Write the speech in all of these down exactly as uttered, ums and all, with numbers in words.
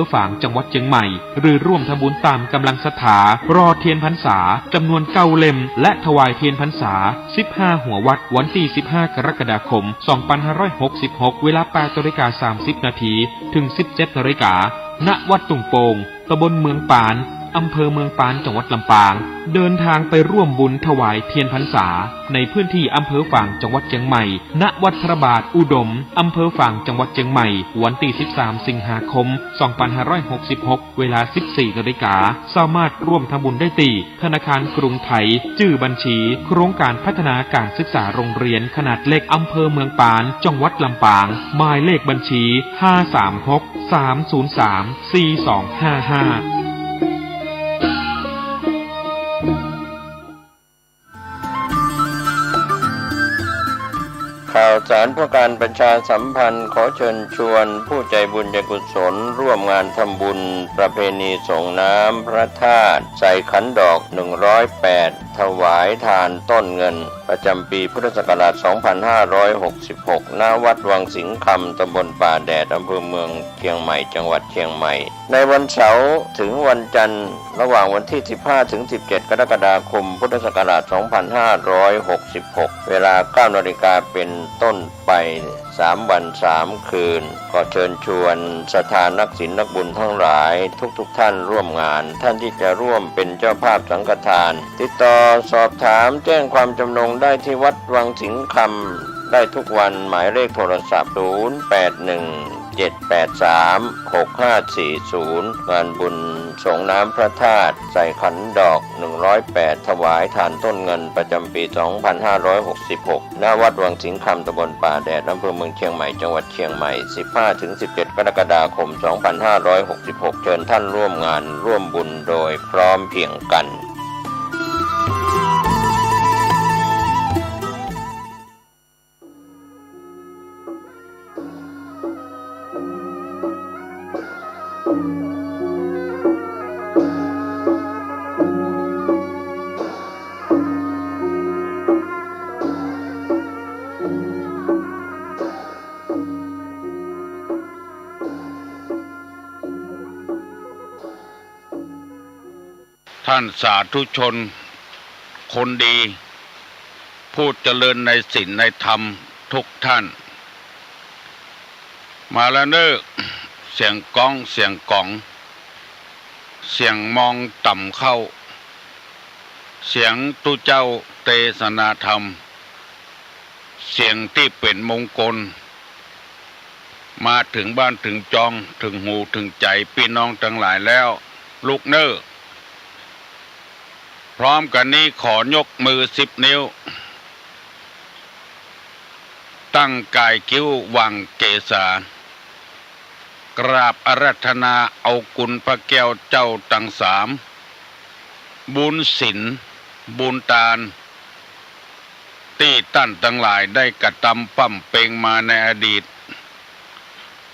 อฝาง จังหวัดเจียงใหม่ หรือร่วมทำบุญต๋ามก๋ำลังศรัทธา หล่อเตียนพรรษาจ๋ำนวนเก้าเล่ม และถวายเตียนพรรษาสิบห้าหัววัด วันตี้สิบห้ากรกฎาคมสองปันห้าร้อยหกสิบหก เวลาแปดนาฬิกาสามสิบนาที เถิงสิบเจ็ดนาฬิกา ณ วัดตุ่งโป่ง ตำบลเมืองปาน อำเภอเมืองปาน จังหวัดลำปาง เดินทางไปร่วมบุญถวายเตียนพรรษา ในพื้นตี้อำเภอฝาง จังหวัดเจียงใหม่ ณ วัดพระบาทอุดม อำเภอฝาง จังหวัดเจียงใหม่ วันตี้สิบสามสิงหาคมสองปันห้าร้อยหกสิบหก เวลาสิบสี่นาฬิกา สามารถร่วมทำบุญได้ตี้ธนาคารกรุงไทย จื้อบัญชีโครงก๋านพัฒนาก๋านศึกษาโรงเรียนขนาดเล็กอำเภอเมืองปาน จังหวัดลำปาง หมายเลขบัญชี ห้าสามหก สามศูนย์สาม สี่สองห้าห้า ข่าวสารเพื่อการประชาสัมพันธ์ ขอเชิญชวนผู้ใจบุญใจกุศลร่วมงานทำบุญประเพณีส่งน้ำพระธาตุใส่ขันดอกหนึ่งร้อยแปด ถวายทานต้นเงิน ประจำปีพุทธศักราชสองพันห้าร้อยหกสิบหก ณ วัดวังสิงห์คำ ตำบลป่าแดด อำเภอเมืองเชียงใหม่ จังหวัดเชียงใหม่ ในวันเสาร์ถึงวันจันทร์ ระหว่างวันตี้สิบห้าถึงสิบเจ็ดกรกฎาคมพุทธศักราชสองพันห้าร้อยหกสิบหก เวลาเก้านาฬิกาเป็นต้นไป สามวันสามคืน ขอเชิญชวนศรัทธานักศีลนักบุญทั้งหลายทุกๆท่านร่วมงาน ท่านที่จะร่วมเป็นเจ้าภาพสังฆทาน ติดต่อสอบถามแจ้งความจำนงได้ที่วัดวังสิงห์คำได้ทุกวัน หมายเลขโทรศัพท์ ศูนย์แปดหนึ่ง เจ็ดแปดสาม หกห้าสี่ศูนย์ งานบุญส่งน้ำพระธาตุใส่ขันดอกหนึ่งร้อยแปด ถวายทานต้นเงินประจำปีสองพันห้าร้อยหกสิบหก ณ วัดวังสิงห์คำ ตำบลป่าแดด อำเภอเมืองเชียงใหม่ จังหวัดเชียงใหม่ สิบห้าถึงสิบเจ็ดกรกฎาคมสองพันห้าร้อยหกสิบหก เชิญท่านร่วมงานร่วมบุญโดยพร้อมเพรียงกัน ท่านสาธุชนคนดี ผู้เจริญในศีลในธรรมทุกท่าน มาแล้วเน่อ เสียงก๊อง เสียงก๋อง เสียงมองต่ำเข้า เสียงตุ๊เจ้าเตสนาธรรม เสียงตี้เป๋นมงคล มาเถิงบ้านเถิงจอง เถิงหูเถิงใจ๋ปี้น้องตังหลายแล้ว ลุกเน่อ พร้อมกั๋นนี้ขอยกมือสิบนิ้ว ตั้งก๋ายคิ้วหว่างเกศา กราบอาราธนาเอาคุณพระแก้วเจ้าตังสาม บุญศีล บุญตาน ตี้ต้านตังหลายได้กระตำปำเป็งมาในอดีต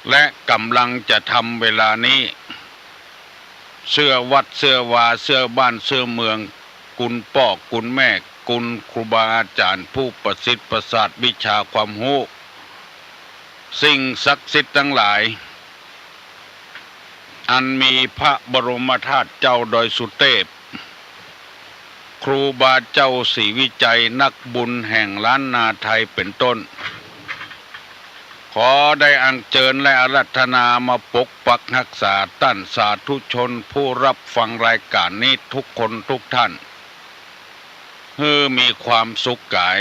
และก่ำลังจะทำเวลานี้ เสื้อวัดเสื้อวา เสื้อบ้านเสื้อเมือง คุณป้อคุณแม่ คุณครูบาอาจ๋ารย์ผู้ประสิทธิ์ประสาทวิชาความฮู้ สิ่งศักดิ์สิทธิ์ตังหลาย อันมีพระบรมธาตุเจ้าดอยสุเตพ ครูบาเจ้าศรีวิชัย นักบุญแห่งล้านนาไทยเป๋นต้น ขอได้อัญเจิญและอาราธนามาปกปักฮักษาต้านสาธุชนผู้รับฟังรายก๋านนี้ทุกคนทุกท่าน หื้อมีความสุขก๋าย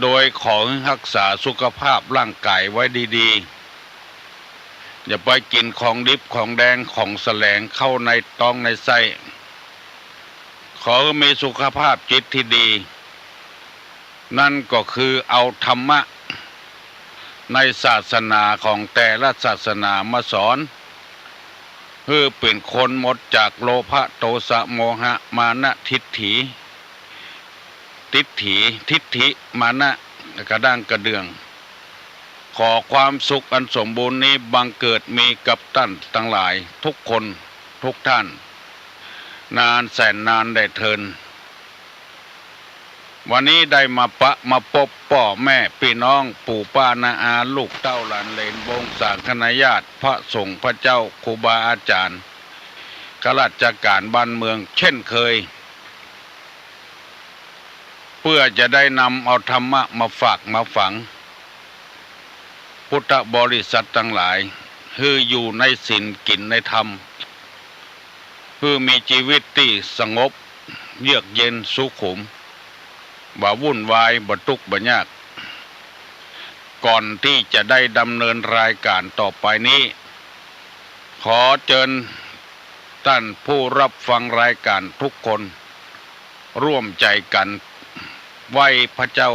โดยขอหื้อฮักษาสุขภาพร่างก๋ายไว้ดีๆ อย่าไปกิ๋นของดิบของแดงของแสลงเข้าในต๊องในไส้ ขอหื้อมีสุขภาพจิตตี้ดี นั่นก็คือเอาธรรมะในศาสนาของแต่ละศาสนามาสอน หื้อเป๋นคนหมดจากโลภะโทสะโมหะมานะทิฏฐิ ทิฏฐิ ทิฏฐิมานะกระด้างกระเดื่อง ขอความสุขอันสมบูรณ์นี้บังเกิดมีกับต้านตังหลายทุกคนทุกท่าน นานแสนนานได้เทิน วันนี้ได้มาปะมาปบป้อแม่ปี้น้องปู่ป้าน้าอาลูกเต้าหลานเหลนวงศาคณาญาติพระสงฆ์พระเจ้าครูบาอาจ๋ารย์ข้าราชก๋านบ้านเมืองเช่นเคย เปื้อจะได้นำเอาธรรมะมาฝากมาฝังพุทธบริษัทตังหลาย หื้ออยู่ในศีลกิ๋นในธรรม หื้อมีจีวิตตี้สงบ เยือกเย็นสุขุม บ่วุ่นวาย บ่ตุ๊กข์บ่ยาก ก่อนตี้จะได้ดำเนินรายก๋านต่อไปนี้ ขอเจิญต้านผู้ฮับฟังรายก๋านทุกคน ร่วมใจ๋กั๋นไหว้พระเจ้า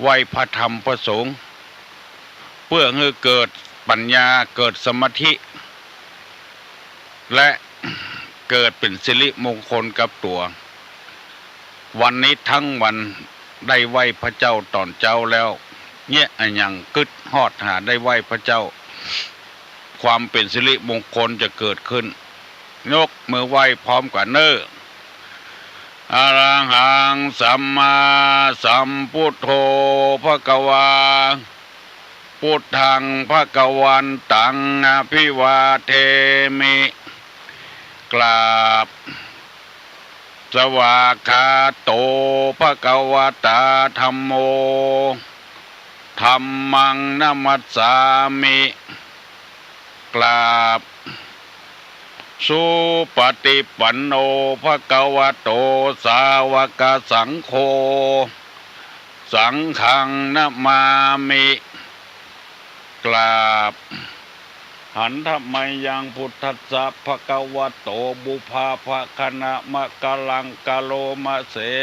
ไหว้พระธรรมพระสงฆ์ เปื้อหื้อเกิดปั๋ญญา เกิดสมาธิ และเกิดเป๋นสิริมงคลกับตั๋ว วันนี้ทั้งวันได้ไหว้พระเจ้าต๋อนเจ๊าแล้ว เยียะอะหยังกึ๊ดฮอดหาได้ไหว้พระเจ้า ความเป๋นสิริมงคลจะเกิดขึ้น ยกมือไหว้พร้อมกั๋นเน่อ Arahaṃ sammāsambuddho bhagavā, buddhaṃ bhagavantaṃ abhivādemi. กราบ Svākkhāto bhagavatā dhammo, dhammaṃ namassāmi. กราบ Supaṭipanno bhagavato sāvakasaṅgho, saṅghaṃ namāmi. กราบ Handa mayaṃ buddhassa bhagavato pubbabhāganamakāraṃ karoma se.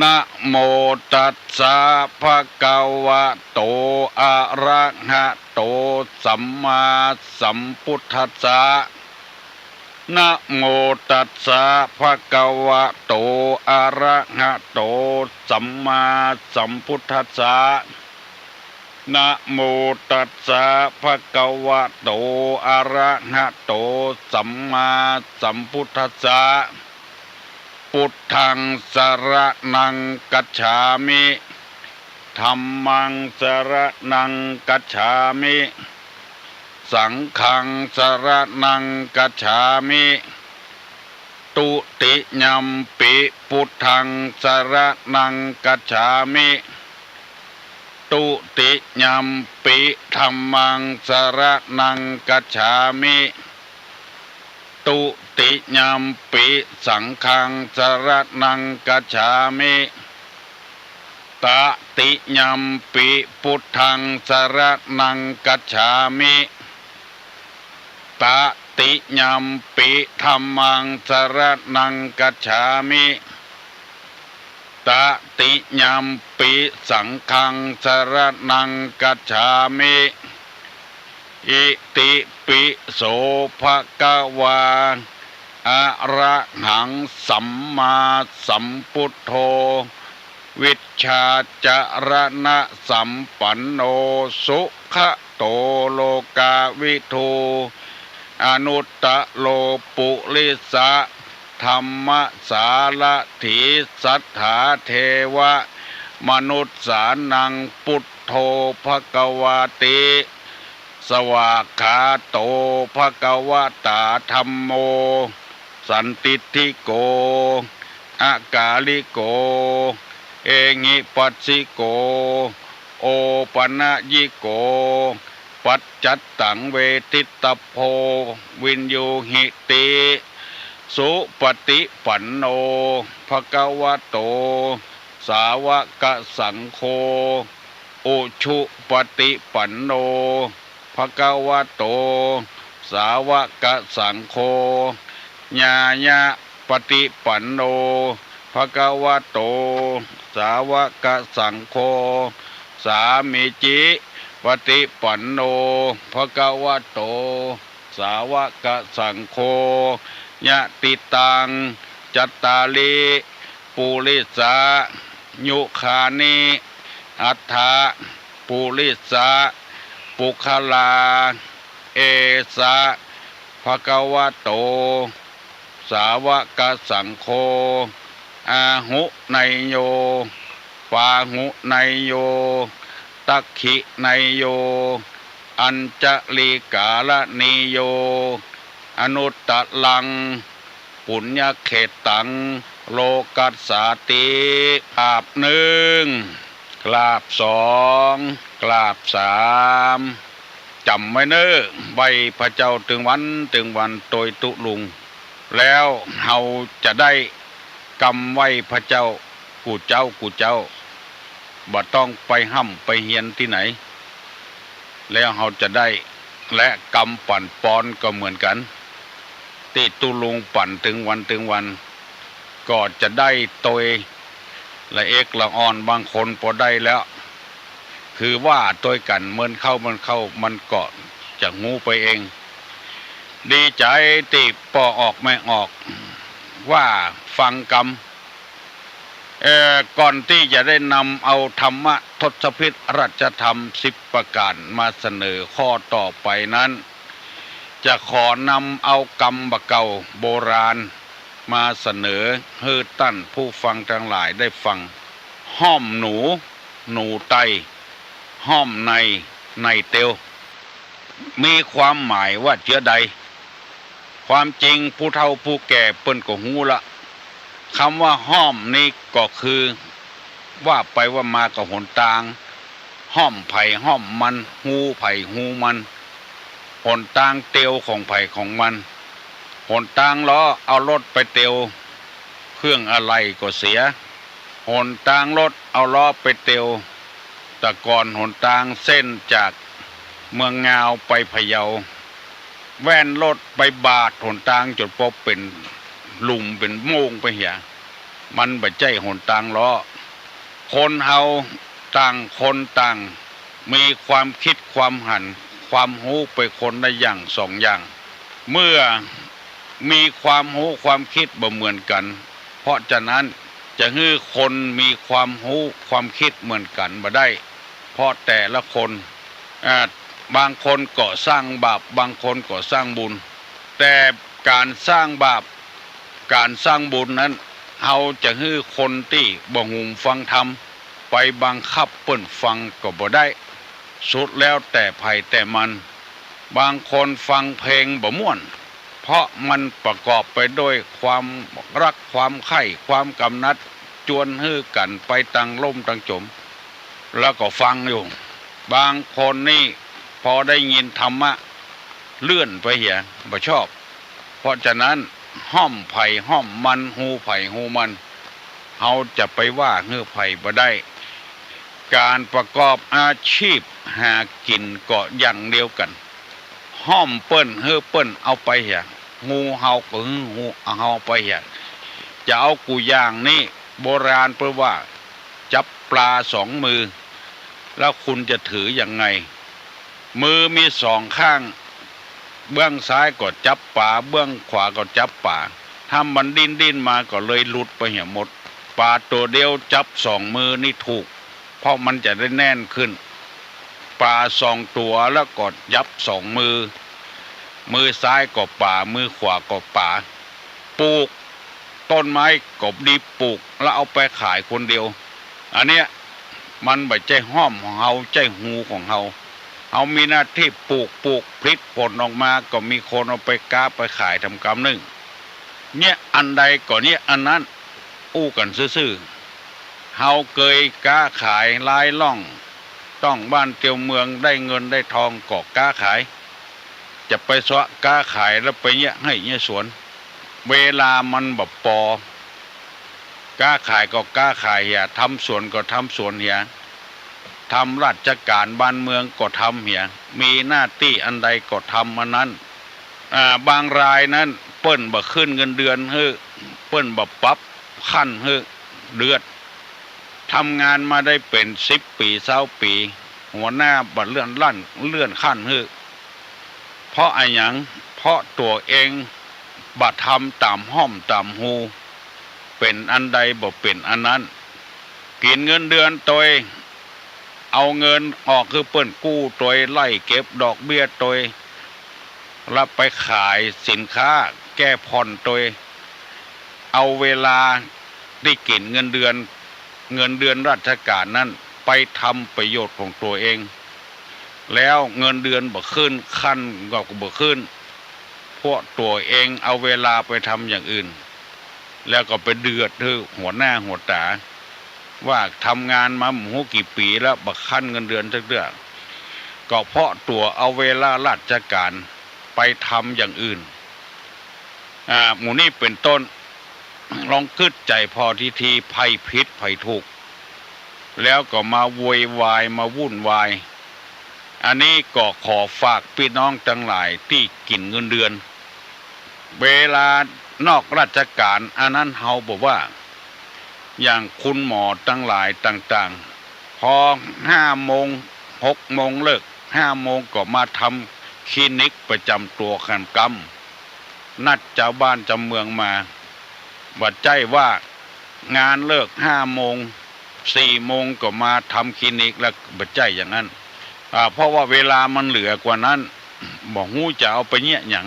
Namo tassa bhagavato arahato sammāsambuddhassa. Namo tassa bhagavato arahato sammāsambuddhassa. Namo tassa bhagavato arahato sammāsambuddhassa. Buddhaṃ saraṇaṃ gacchāmi. Dhammaṃ saraṇaṃ gacchāmi. Saṅghaṃ saraṇaṃ gacchāmi. Dutiyampi buddhaṃ saraṇaṃ gacchāmi. Dutiyampi dhammaṃ saraṇaṃ gacchāmi. Dutiyampi saṅghaṃ saraṇaṃ gacchāmi. Tatiyampi buddhaṃ saraṇaṃ gacchāmi. Tatiyampi dhammaṃ saraṇaṃ gacchāmi. Tatiyampi saṅghaṃ saraṇaṃ gacchāmi. Itipi so bhagavā arahaṃ sammāsambuddho vijjācaraṇasampanno sugato lokavidū anuttaro purisadammasārathi satthā devamanussānaṃ buddho bhagavāti. Svākkhāto bhagavatā dhammo sandiṭṭhiko akāliko ehipassiko opanayiko paccattaṃ veditabbo viññūhīti. Supaṭipanno bhagavato sāvakasaṅgho, ujupaṭipanno bhagavato sāvakasaṅgho, ñāyapaṭipanno bhagavato sāvakasaṅgho, sāmīcipaṭipanno bhagavato sāvakasaṅgho, yadidaṃ cattāri purisayugāni aṭṭha purisapuggalā, esa bhagavato sāvakasaṅgho, อาหุเนยโย ปาหุเนยโย ตักขิเนยโย อัญจลีกาละเนยโย อนุตตรัง ปุญญเขตตัง โลกัสสาติ กราบนึ่ง กราบสอง กราบสาม จ๋ำไว้เน่อ ไหว้พระเจ้าตึงวันตึงวันโตยตุ๊ลุง แล้วเฮาจะได้กำไหว้พระเจ้ากู้เจ๊ากู้เจ๊า บ่ต้องไปฮ่ำไปเฮียนตี้ไหน แล้วเฮาจะได้ และกำปั๋นปอนก็เหมือนกั๋น ตี้ตุ๊ลุงปั๋นตึงวันตึงวัน ก็จะได้โตยละเอกละอ่อน บางคนปอได้แล้ว คือว่าตวยกั๋นเมินเข้าเมินเข้า มันก็จะฮู้ไปเอง ดีใจ๋ตี้ป้อออกแม่ออก ว่าฟังกำ เอ่อ ก่อนตี้จะได้นำเอาธรรมทศพิธราชธรรมสิบประก๋านมาเสนอข้อต่อไปนั้น จะขอนำเอากำบ่าเก่าโบราณมาเสนอหื้อต้านผู้ฟังตังหลายได้ฟัง ฮ่อมหนู หนูไต ฮ่อมใน ในเตียว มีความหมายว่าเจื้อใด ความจริงผู้เฒ่าผู้แก่เปิ้นก็ฮู้ละ กำว่าฮ่อมนี้ก็คือ ว่าไปว่ามาก็หนตาง ฮ่อมใผฮ่อมมัน ฮูใผฮูมัน หนตางเตียวของใผของมัน หนตางล้อเอารถไปเตียว เครื่องอะไหล่ก็เสีย หนตางรถเอาล้อไปเตียว แต่ก่อนหนตางเส้นจากเมืองงาวไปพะเยา แว่นรถไปบาดหนตางจ๋นปอเป๋นหลุมเป๋นโม่งไปเหีย มันบ่ใจ้หนตางล้อ คนเฮาต่างคนต่างมีความกึ๊ดความหัน ความฮู้ไปคนละอย่างสองอย่าง เมื่อมีความฮู้ความกึ๊ดบ่เหมือนกั๋น เพราะฉะนั้นจะหื้อคนมีความฮู้ความกึ๊ดเหมือนกั๋นบ่ได้ เพราะแต่ละคน อ่า บางคนก็สร้างบาป บางคนก็สร้างบุญ แต่ก๋านสร้างบาป ก๋านสร้างบุญนั้น เฮาจะหื้อคนตี้บ่หุมฟังธรรม ไปบังคับเปิ้นฟังก็บ่ได้ สุดแล้วแต่ใผแต่มัน บางคนฟังเพลงบ่ม่วน เพราะมันประกอบไปด้วยความฮัก ความใค่ ความกำหนัด จวนหื้อกั๋นไปตังล่มตังจ๋ม แล้วก็ฟังอยู่ บางคนนี่พอได้ยินธรรมะ เลื่อนไปเหีย บ่ชอบ เพราะฉะนั้นฮ่อมใผฮ่อมมัน ฮูใผฮูมัน เฮาจะไปว่าหื้อใผบ่ได้ ก๋านประกอบอาชีพหากิ๋นก็อย่างเดียวกั๋น ฮ่อมเปิ้นหื้อเปิ้นเอาไปเหีย ฮูเฮาก็หื้อฮูเฮาไปเหีย จะเอากู้อย่างนี้ โบราณเปิ้นว่า จับปลาสองมือ แล้วคุณจะถือยังไง มือมีสองข้าง เบื้องซ้ายก็จับป๋า เบื้องขวาก็จับป๋า ถ้ามันดิ้นๆ มาก็เลยหลุดไปเหียหมด ป๋าตั๋วเดียวจับสองมือนี่ถูก เพราะมันจะได้แน่นขึ้น ป๋าสองตั๋วแล้วก็จับสองมือ มือซ้ายก็ป๋า มือขวาก็ป๋า ปลูกต้นไม้ก็ดีปลูกแล้วเอาไปขายคนเดียว อันเนี้ยมันบ่ใจ้ฮ่อมของเฮา ใจ้ฮูของเฮา เฮามีหน้าตี้ปลูก ปลูกผลิตผลออกมาก็มีคนเอาไปก๊าไปขายต๋ามกำนึ่ง เยียะอันใดก็เยียะอันนั้น อู้กั๋นซื่อๆ เฮาเกยก๊าขายหลายล่อง ต้องบ้านเตียวเมือง ได้เงินได้ทองก็ก๊าขาย จะไปเซาะก๊าขายแล้วไปเยียะไฮ่เยียะสวน เวลามันบ่ปอ ก๊าขายก็ก๊าขายเหีย ทำสวนก็ทำสวนเหีย ทำราชก๋านบ้านเมืองก็ทำเหีย มีหน้าตี้อันใดก็ทำอันนั้น อ่า บางรายนั้นเปิ้นบ่ขึ้นเงินเดือนหื้อ เปิ้นบ่ปรับขั้นหื้อ เดือด ทำงานมาได้เป๋นสิบปี๋ ซาวปี๋ หัวหน้าบ่เลื่อนขั้น เลื่อนขั้นหื้อ เพราะอะหยัง เพราะตั๋วเองบ่ทำต๋ามฮ่อมต๋ามฮู เป๋นอันใดบ่เป๋นอันนั้น กิ๋นเงินเดือนตวย เอาเงินออกหื้อเปิ้นกู้ตวย ไล่เก็บดอกเบี้ยตวย แล้วไปขายสินค้า แก้ผ่อนตวย เอาเวลา ตี้กิ๋นเงินเดือน เงินเดือนราชก๋านนั้น ไปทำประโยชน์ของตั๋วเอง แล้วเงินเดือนบ่ขึ้น ขั้นก็บ่ขึ้น เพราะตั๋วเองเอาเวลาไปทำอย่างอื่น แล้วก็ไปเดือดหื้อหัวหน้าหัวต๋า ว่าทำงานมาบ่ฮู้กี่ปี๋แล้ว บ่ขั้นเงินเดือนสักเตื้อ ก็เพราะตั๋วเอาเวลาราชก๋านไปทำอย่างอื่น อ่า หมู่นี้เป๋นต้น ลองกึ๊ดใจ๋พอทีๆ ใผผิดใผถูก แล้วก็มาโวยวาย มาวุ่นวาย อันนี้ก็ขอฝากปี้น้องตังหลายตี้กิ๋นเงินเดือน เวลานอกราชก๋าน อันนั้นเฮาบ่ว่า อย่างคุณหมอตังหลายต่างๆ พอห้าโมง หกโมงเลิก ห้าโมงก็มาทำคลินิกประจ๋ำตั๋วแหมกำ นัดจาวบ้านจาวเมืองมา บ่ใจ้ว่างานเลิกห้าโมง สี่โมงก็มาทำคลินิกแล้ว บ่ใจ้อย่างนั้น อ่า เพราะว่าเวลามันเหลือกว่านั้น บ่ฮู้จะเอาไปเยียะหยัง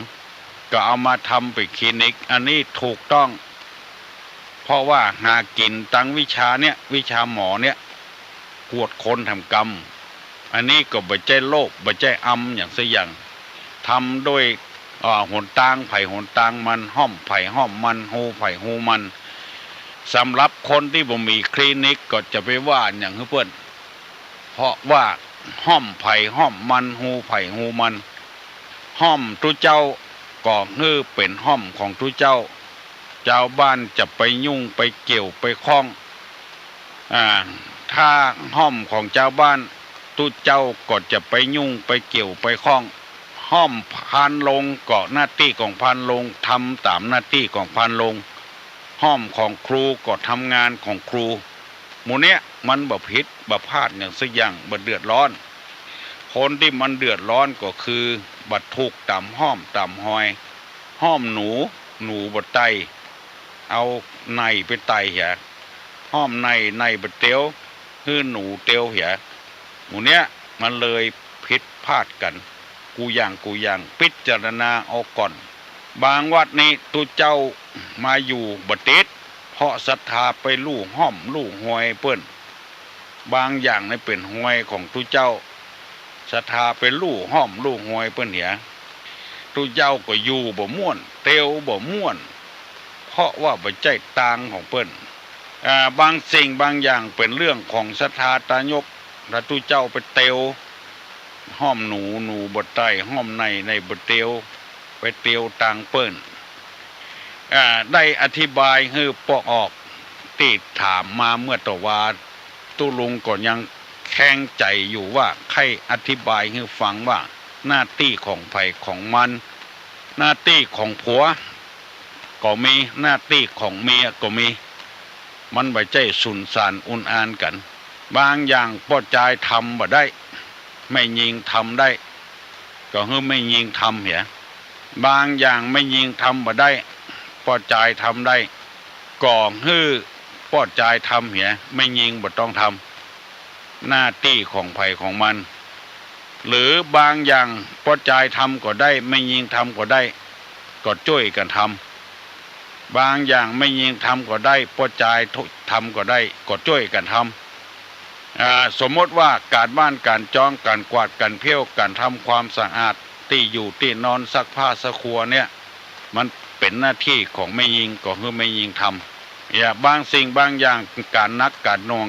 ก็เอามาทำเป๋นคลินิก อันนี้ถูกต้อง เพราะว่าหากิ๋นตังวิชาเนี่ย วิชาหมอเนี่ย กวดคนแหมกำ อันนี้ก็บ่ใจ้โลภ บ่ใจ้อำหยังสักอย่าง ทำโดย อ่า หนตางใผหนตางมัน ฮ่อมใผฮ่อมมัน ฮูใผฮูมัน สำหรับคนตี้บ่มีคลินิกก็จะไปว่าหยังหื้อเปิ้น เพราะว่าฮ่อมใผฮ่อมมัน ฮูใผฮูมัน ฮ่อมตุ๊เจ้าก็หื้อเป๋นฮ่อมของตุ๊เจ้า จาวบ้านจะไปยุ่งไปเกี่ยวไปข้อง อ่า ถ้าฮ่อมของจาวบ้าน ตุ๊เจ้าก็จะไปยุ่งไปเกี่ยวไปข้อง ฮ่อมพานโรงก็หน้าตี้ของพานโรง ทำต๋ามหน้าตี้ของพานโรง ฮ่อมของครูก็ทำงานของครู หมู่เนี้ยมันบ่ผิดบ่พลาดหยังสักอย่าง บ่เดือดร้อน คนตี้มันเดือดร้อนก็คือบ่ถูกต๋ามฮ่อมต๋ามฮอย ฮ่อมหนู หนูบ่ไต่ เอาในไปไต่เหีย ฮ่อมใน ในบ่เตียว หื้อหนูเตียวเหีย หมู่เนี้ยมันเลยผิดพลาดกั๋น กู้อย่างกู้อย่าง พิจารณาเอาก่อน บางวัดนี้ตุ๊เจ้ามาอยู่บ่ติด เพราะศรัทธาไปลู่ฮ่อมลู่ฮอยเปิ้น บางอย่างนี่เป๋นฮอยของตุ๊เจ้า ศรัทธาไปลู่ฮ่อมลู่ฮอยเปิ้นเหีย ตุ๊เจ้าก็อยู่บ่ม่วน เตียวบ่ม่วน เพราะว่าบ่ใจ้ตางของเปิ้น อ่า บางสิ่งบางอย่างเป๋นเรื่องของศรัทธาตายก ถ้าตุ๊เจ้าไปเตียวฮ่อมหนู หนูบ่ไต่ ฮ่อมใน ในบ่เตียว ไปเตียวตางเปิ้น อ่า ได้อธิบายหื้อปวกออก ตี้ถามมาเมื่อตะวา ตุ๊ลุงก็ยังแค้งใจ๋อยู่ว่า ใค่อธิบายหื้อฟังว่า หน้าตี้ของใผของมัน หน้าตี้ของผัวก็มี หน้าตี้ของเมียก็มี มันบ่ใจ้สุนสานอุนอานกั๋น บางอย่างป้อจายทำบ่ได้ แม่ญิงทำได้ ก็หื้อแม่ญิงทำเหีย บางอย่างแม่ญิงทำบ่ได้ ป้อจายทำได้ ก็หื้อป้อจายทำเหีย แม่ญิงบ่ต้องทำ หน้าตี้ของใผของมัน หรือบางอย่างป้อจายทำก็ได้ แม่ญิงทำก็ได้ ก็จ้วยกั๋นทำ บางอย่างแม่ญิงทำก็ได้ ป้อจายทำก็ได้ ก็จ้วยกั๋นทำ อ่า สมมติว่าก๋านบ้านก๋านจอง ก๋านกวาดก๋านเผี้ยว ก๋านทำความสะอาดตี้อยู่ตี้นอน ซักผ้าซักครัวเนี่ย มันเป๋นหน้าตี้ของแม่ญิง ก็หื้อแม่ญิงทำ เหีย บางสิ่งบางอย่าง ก๋านหนักก๋านหน่วง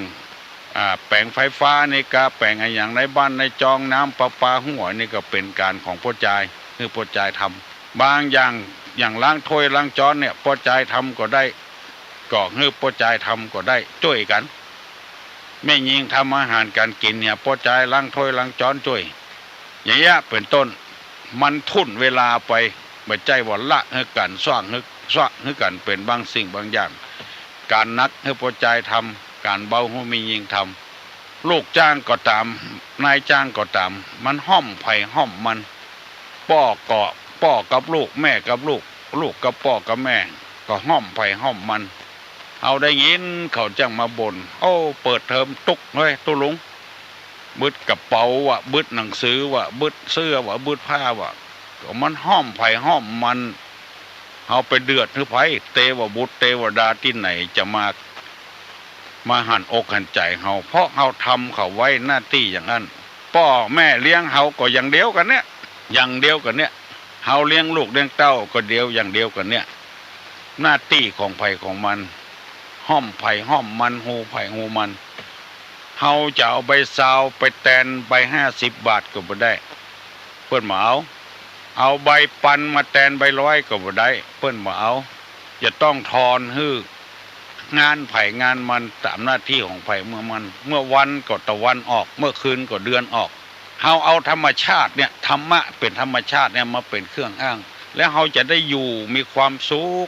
อ่า แป๋งไฟฟ้านี่กา แป๋งอะหยังในบ้านในจอง น้ำประปาหัวนี่ก็เป๋นก๋านของป้อจาย หื้อป้อจายทำ บางอย่าง อย่างล้างถ้วยล้างจ๊อนเนี่ย ป้อจายทำก็ได้ ก็หื้อป้อจายทำก็ได้ จ้วยกั๋น แม่ญิงทำอาหารก๋านกิ๋นเนี่ย ป้อจายล้างถ้วยล้างจ๊อนจ้วย อย่างเงี้ยเป๋นต้น มันทุ่นเวลาไป บ่ใจ้ว่าละหื้อกั๋น ซ่างหื้อ ซ่างหื้อกั๋น เป๋นบางสิ่งบางอย่าง ก๋านหนักหื้อป้อจายทำ ก๋านเบาหื้อแม่ญิงทำ ลูกจ้างก็ต๋าม นายจ้างก็ต๋าม มันฮ่อมใผฮ่อมมัน ป้อก็ป้อกับลูก แม่กับลูก ลูกกับป้อกับแม่ ก็ฮ่อมใผฮ่อมมัน เฮาได้ยินเขาจั้งมาบ่น โอ้ เปิดเทอมตุ๊กเฮ้ย ตุ๊ลุง บึดกระเป๋าว่ะ บึดหนังสือว่ะ บึดเสื้อว่ะ บึดผ้าว่ะ ก็มันฮ่อมใผฮ่อมมัน เฮาไปเดือดหื้อใผ เตวบุตรเตวดาตี้ไหนจะมา มาหันอกหันใจ๋เฮา เพราะเฮาทำเขาไว้หน้าตี้อย่างอั้น ป้อแม่เลี้ยงเฮาก็อย่างเดียวกั๋นเนี่ย อย่างเดียวกั๋นเนี่ย เฮาเลี้ยงลูกเลี้ยงเต้าก็เดียว อย่างเดียวกั๋นเนี่ย หน้าตี้ของใผของมัน ฮ่อมใผฮ่อมมัน ฮูใผฮูมัน เฮาจะเอาใบซาวไปแตนใบห้าสิบบาทก็บ่ได้ เปิ้นบ่เอา เอาใบปันมาแตนใบร้อยก็บ่ได้ เปิ้นบ่เอา จะต้องทอนหื้องานใผงานมันต๋ามหน้าตี้ของใผเมื่อมัน เมื่อวันก็ตะวันออก เมื่อคืนก็เดือนออก เฮาเอาธรรมชาติเนี่ย ธรรมะเป๋นธรรมชาติเนี่ยมาเป๋นเครื่องอ้าง แล้วเฮาจะได้อยู่มีความสุข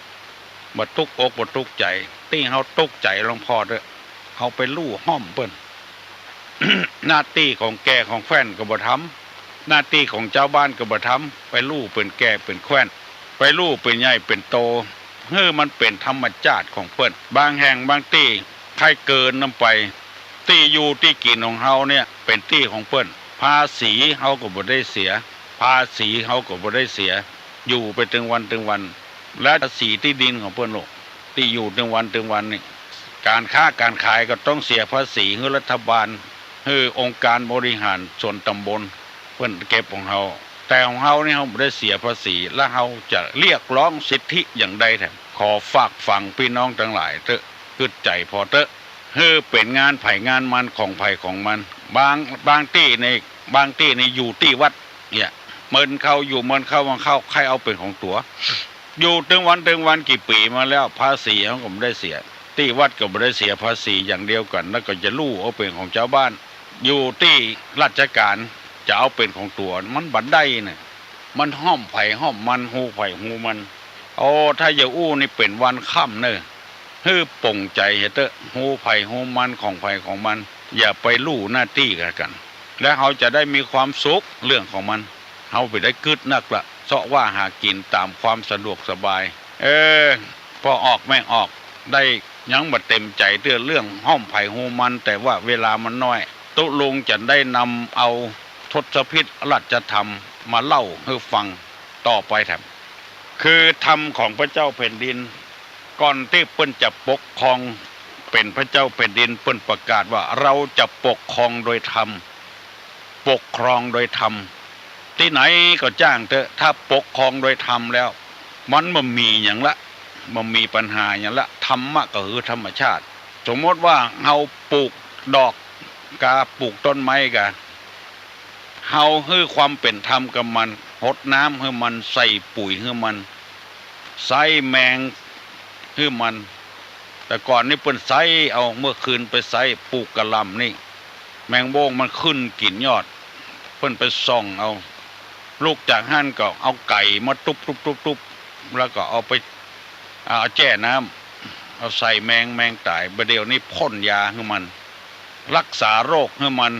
บ่ตุ๊กอกบ่ตุ๊กใจ๋ ตี้เฮาตุ๊กใจ๋หลวงพ่อเต๊อะ เฮาไปลู่ฮ่อมเปิ้น หน้าตี้ของแก่ของแคว่นก็บ่ทำ หน้าตี้ของจาวบ้านก็บ่ทำ ไปลู่เป๋นแก่เป๋นแคว่น ไปลู่เป๋นใหญ่เป๋นโต หื้อมันเป๋นธรรมชาติของเปิ้น บางแห่งบางตี้ใค่เกินนำไป ตี้อยู่ตี้กิ๋นของเฮาเนี่ยเป๋นตี้ของเปิ้น ภาษีเฮาก็บ่ได้เสีย ภาษีเฮาก็บ่ได้เสีย อยู่ไปตึงวันตึงวัน และภาษีตี้ดินของเปิ้นลูก ตี้อยู่ตึงวันตึงวันนี่ ก๋านค้าก๋านขายก็ต้องเสียภาษีหื้อรัฐบาล หื้อองค์การบริหารส่วนตำบล เปิ้นเก็บของเฮา แต่ของเฮานี่เฮาบ่ได้เสียภาษี และเฮาจะเรียกร้องสิทธิอย่างใดแถม ขอฝากฝังปี้น้องตังหลายเต๊อะ กึ๊ดใจ๋ผ่อเต๊อะ หื้อเป๋นงานใผงานมัน ของใผของมัน บาง บางตี้ใน บางตี้ในอยู่ตี้วัดเนี่ย เมินเข้า อยู่เมินเข้า เมินเข้า ใค่เอาเป๋นของตั๋ว อยู่ตึงวันตึงวันกี่ปี๋มาแล้ว ภาษีเฮาก็บ่ได้เสีย ตี้วัดก็บ่ได้เสียภาษีอย่างเดียวกั๋น แล้วก็จะลู่เอาเป๋นของจาวบ้าน อยู่ตี้ราชก๋านจะเอาเป๋นของตั๋ว มันบ่ได้เน่อ มันฮ่อมใผฮ่อมมัน ฮูใผฮูมัน โอ้ ถ้าจะอู้นี่เป๋นวันค่ำเน่อ หื้อป่งใจ๋เฮาเต๊อะ ฮูใผฮูมัน ของใผของมัน อย่าไปลู่หน้าตี้กั๋น แล้วเฮาจะได้มีความสุขเรื่องของมัน เฮาบ่ได้กึ๊ดนักละ เซาะว่าหากิ๋นต๋ามความสะดวกสบาย เออ ป้อออกแม่ออก ได้ยังบ่เต็มใจ๋เตื้อเรื่องฮ่อมใผฮูมัน แต่ว่าเวลามันน้อย ตุ๊ลุงจะได้นำเอาทศพิธราชธรรมมาเล่าหื้อฟังต่อไปแถม คือธรรมของพระเจ้าแผ่นดิน ก่อนตี้เปิ้นจะปกครองเป๋นพระเจ้าแผ่นดิน เปิ้นประกาศว่า เราจะปกครองโดยธรรม ปกครองโดยธรรม ตี้ไหนก็จ้างเต๊อะ ถ้าปกครองโดยธรรมแล้ว มันบ่มีหยังละ บ่มีปัญหาหยังละ ธรรมะก็คือธรรมชาติ สมมติว่าเฮาปลูกดอกกา ปลูกต้นไม้กา เฮาหื้อความเป๋นธรรมกับมัน หดน้ำหื้อมัน ใส่ปุ๋ยหื้อมัน ใส่แมงหื้อมัน แต่ก่อนนี่เปิ้นใส่เอา เมื่อคืนไปใส่ปลูกกะหล่ำนี่ แมงโบ้งมันขึ้นกิ๋นยอด เปิ้นไปส่องเอา ลุกจากหั้นก็เอาไก๋มาตุ๊บตุ๊บตุ๊บตุ๊บ แล้วก็เอาไป เอาแจ้น้ำ เอาใส่แมง แมงต๋าย บ่าเดี่ยวนี้พ่นยาหื้อมัน รักษาโรคหื้อมัน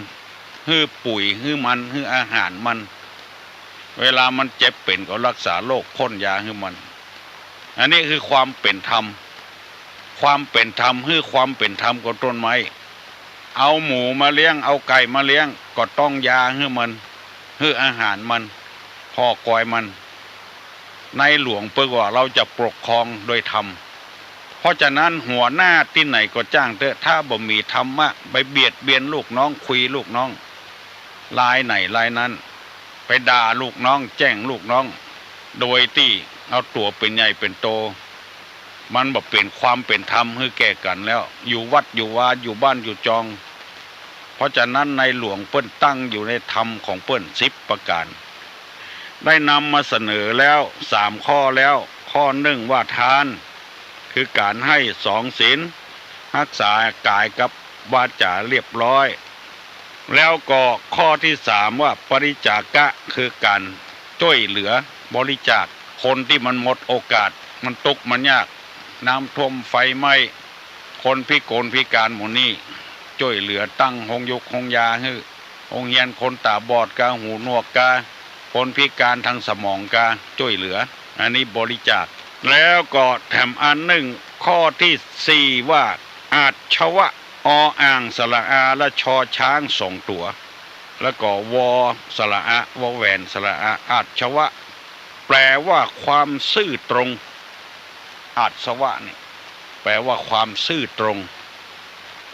หื้อปุ๋ยหื้อมัน หื้ออาหารมัน เวลามันเจ็บเป๋นก็รักษาโรค พ่นยาหื้อมัน อันนี้คือความเป๋นธรรม ความเป๋นธรรม หื้อความเป๋นธรรมกับต้นไม้ เอาหมูมาเลี้ยง เอาไก่มาเลี้ยง ก็ต้องยาหื้อมัน หื้ออาหารมัน ผ่อกอยมัน ในหลวงเปิ้นว่า เราจะปกครองโดยธรรม เพราะฉะนั้นหัวหน้าตี้ไหนก็จ้างเต๊อะ ถ้าบ่มีธรรมะ ไปเบียดเบียนลูกน้อง คุยลูกน้อง รายไหนรายนั้น ไปด่าลูกน้อง แจ้งลูกน้อง โดยตี้เอาตั๋วเป๋นใหญ่เป๋นโต มันบ่เป๋นความเป๋นธรรมหื้อแก่กั๋นแล้ว อยู่วัดอยู่วา อยู่บ้านอยู่จอง เพราะฉะนั้นในหลวงเปิ้นตั้งอยู่ในธรรมของเปิ้นสิบประก๋าน ได้นำมาเสนอแล้วสามข้อแล้ว ข้อหนึ่งว่าทาน คือก๋านให้ สองศีล ฮักษากายกับวาจ๋าเรียบร้อย แล้วก็ข้อตี้สามว่าปริจจาคะ คือก๋านจ้วยเหลือ บริจาคคนตี้มันหมดโอกาส มันตุ๊กข์มันยาก น้ำท่วมไฟไหม้ คนพิกลพิก๋านหมู่นี้ จ้วยเหลือตั้งโฮงยุกโฮงยาหื้อ โฮงเฮียนคนต๋าบอดกา หูหนวกกา คนพิก๋านตางสมองกา จ้วยเหลือ อันนี้บริจาค แล้วก็แถมอันนึ่ง ข้อตี้สี่ว่า อาชวะ ออ่างสระอาและชอช้างสองตั๋ว แล้วก็วอสระอา วอแหวนสระอา อาชวะ แปลว่าความซื่อตรง อาชวะนี่ แปลว่าความซื่อตรง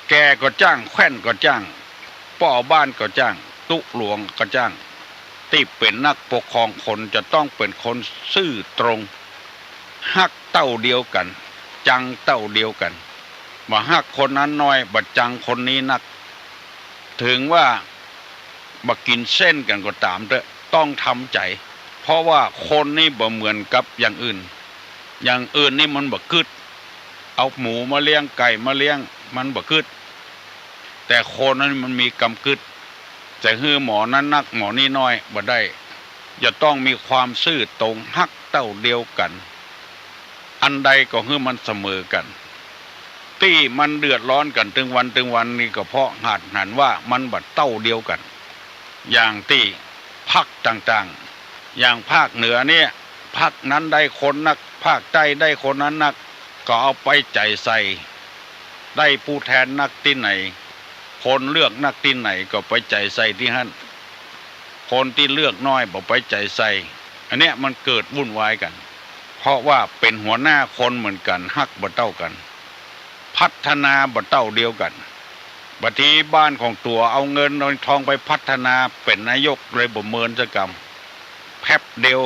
แก่ก็จ้าง แคว่นก็จ้าง ป้อบ้านก็จ้าง ตุ๊หลวงก็จ้าง ตี้เป๋นนักปกครองคนจะต้องเป๋นคนซื่อตรง ฮักเต้าเดียวกั๋น จังเต้าเดียวกั๋น บ่ฮักคนนั้นน้อย บ่จังคนนี้นัก เถิงว่าบ่กิ๋นเส้นกั๋นก็ต๋ามเต๊อะ ต้องทำใจ๋ เพราะว่าคนนี่บ่เหมือนกับอย่างอื่น อย่างอื่นนี่มันบ่กึ๊ด เอาหมูมาเลี้ยง ไก่มาเลี้ยง มันบ่กึ๊ด แต่คนนั้นมันมีกำกึ๊ด จะหื้อหมอนั้นนักหมอนี้น้อยบ่ได้ จะต้องมีความซื่อตรง ฮักเต้าเดียวกั๋น อันใดก็หื้อมันเสมอกั๋น ตี้มันเดือดร้อนกั๋นตึงวันตึงวันนี่ก็เพราะเหตุหันว่ามันบ่เต้าเดียวกั๋น อย่างตี้พรรคต่างๆ อย่างภาคเหนือเนี่ย พรรคนั้นได้คนนัก ภาคใต้ได้คนนั้นนัก ก็เอาไปใจ๋ใส่ ได้ผู้แทนนักตี้ไหน คนเลือกนักตี้ไหนก็ไปใจ๋ใส่ตี้หั้น คนตี้เลือกน้อยบ่ไปใจ๋ใส่ อันเนี้ยมันเกิดวุ่นวายกั๋น เพราะว่าเป๋นหัวหน้าคนเหมือนกั๋น ฮักบ่เต้ากั๋น พัฒนาบ่เต้าเดียวกั๋น บางทีบ้านของตั๋วเอาเงินเอาทองไปพัฒนา เป๋นนายกเลยบ่เมินสักกำ แป๊บเดียว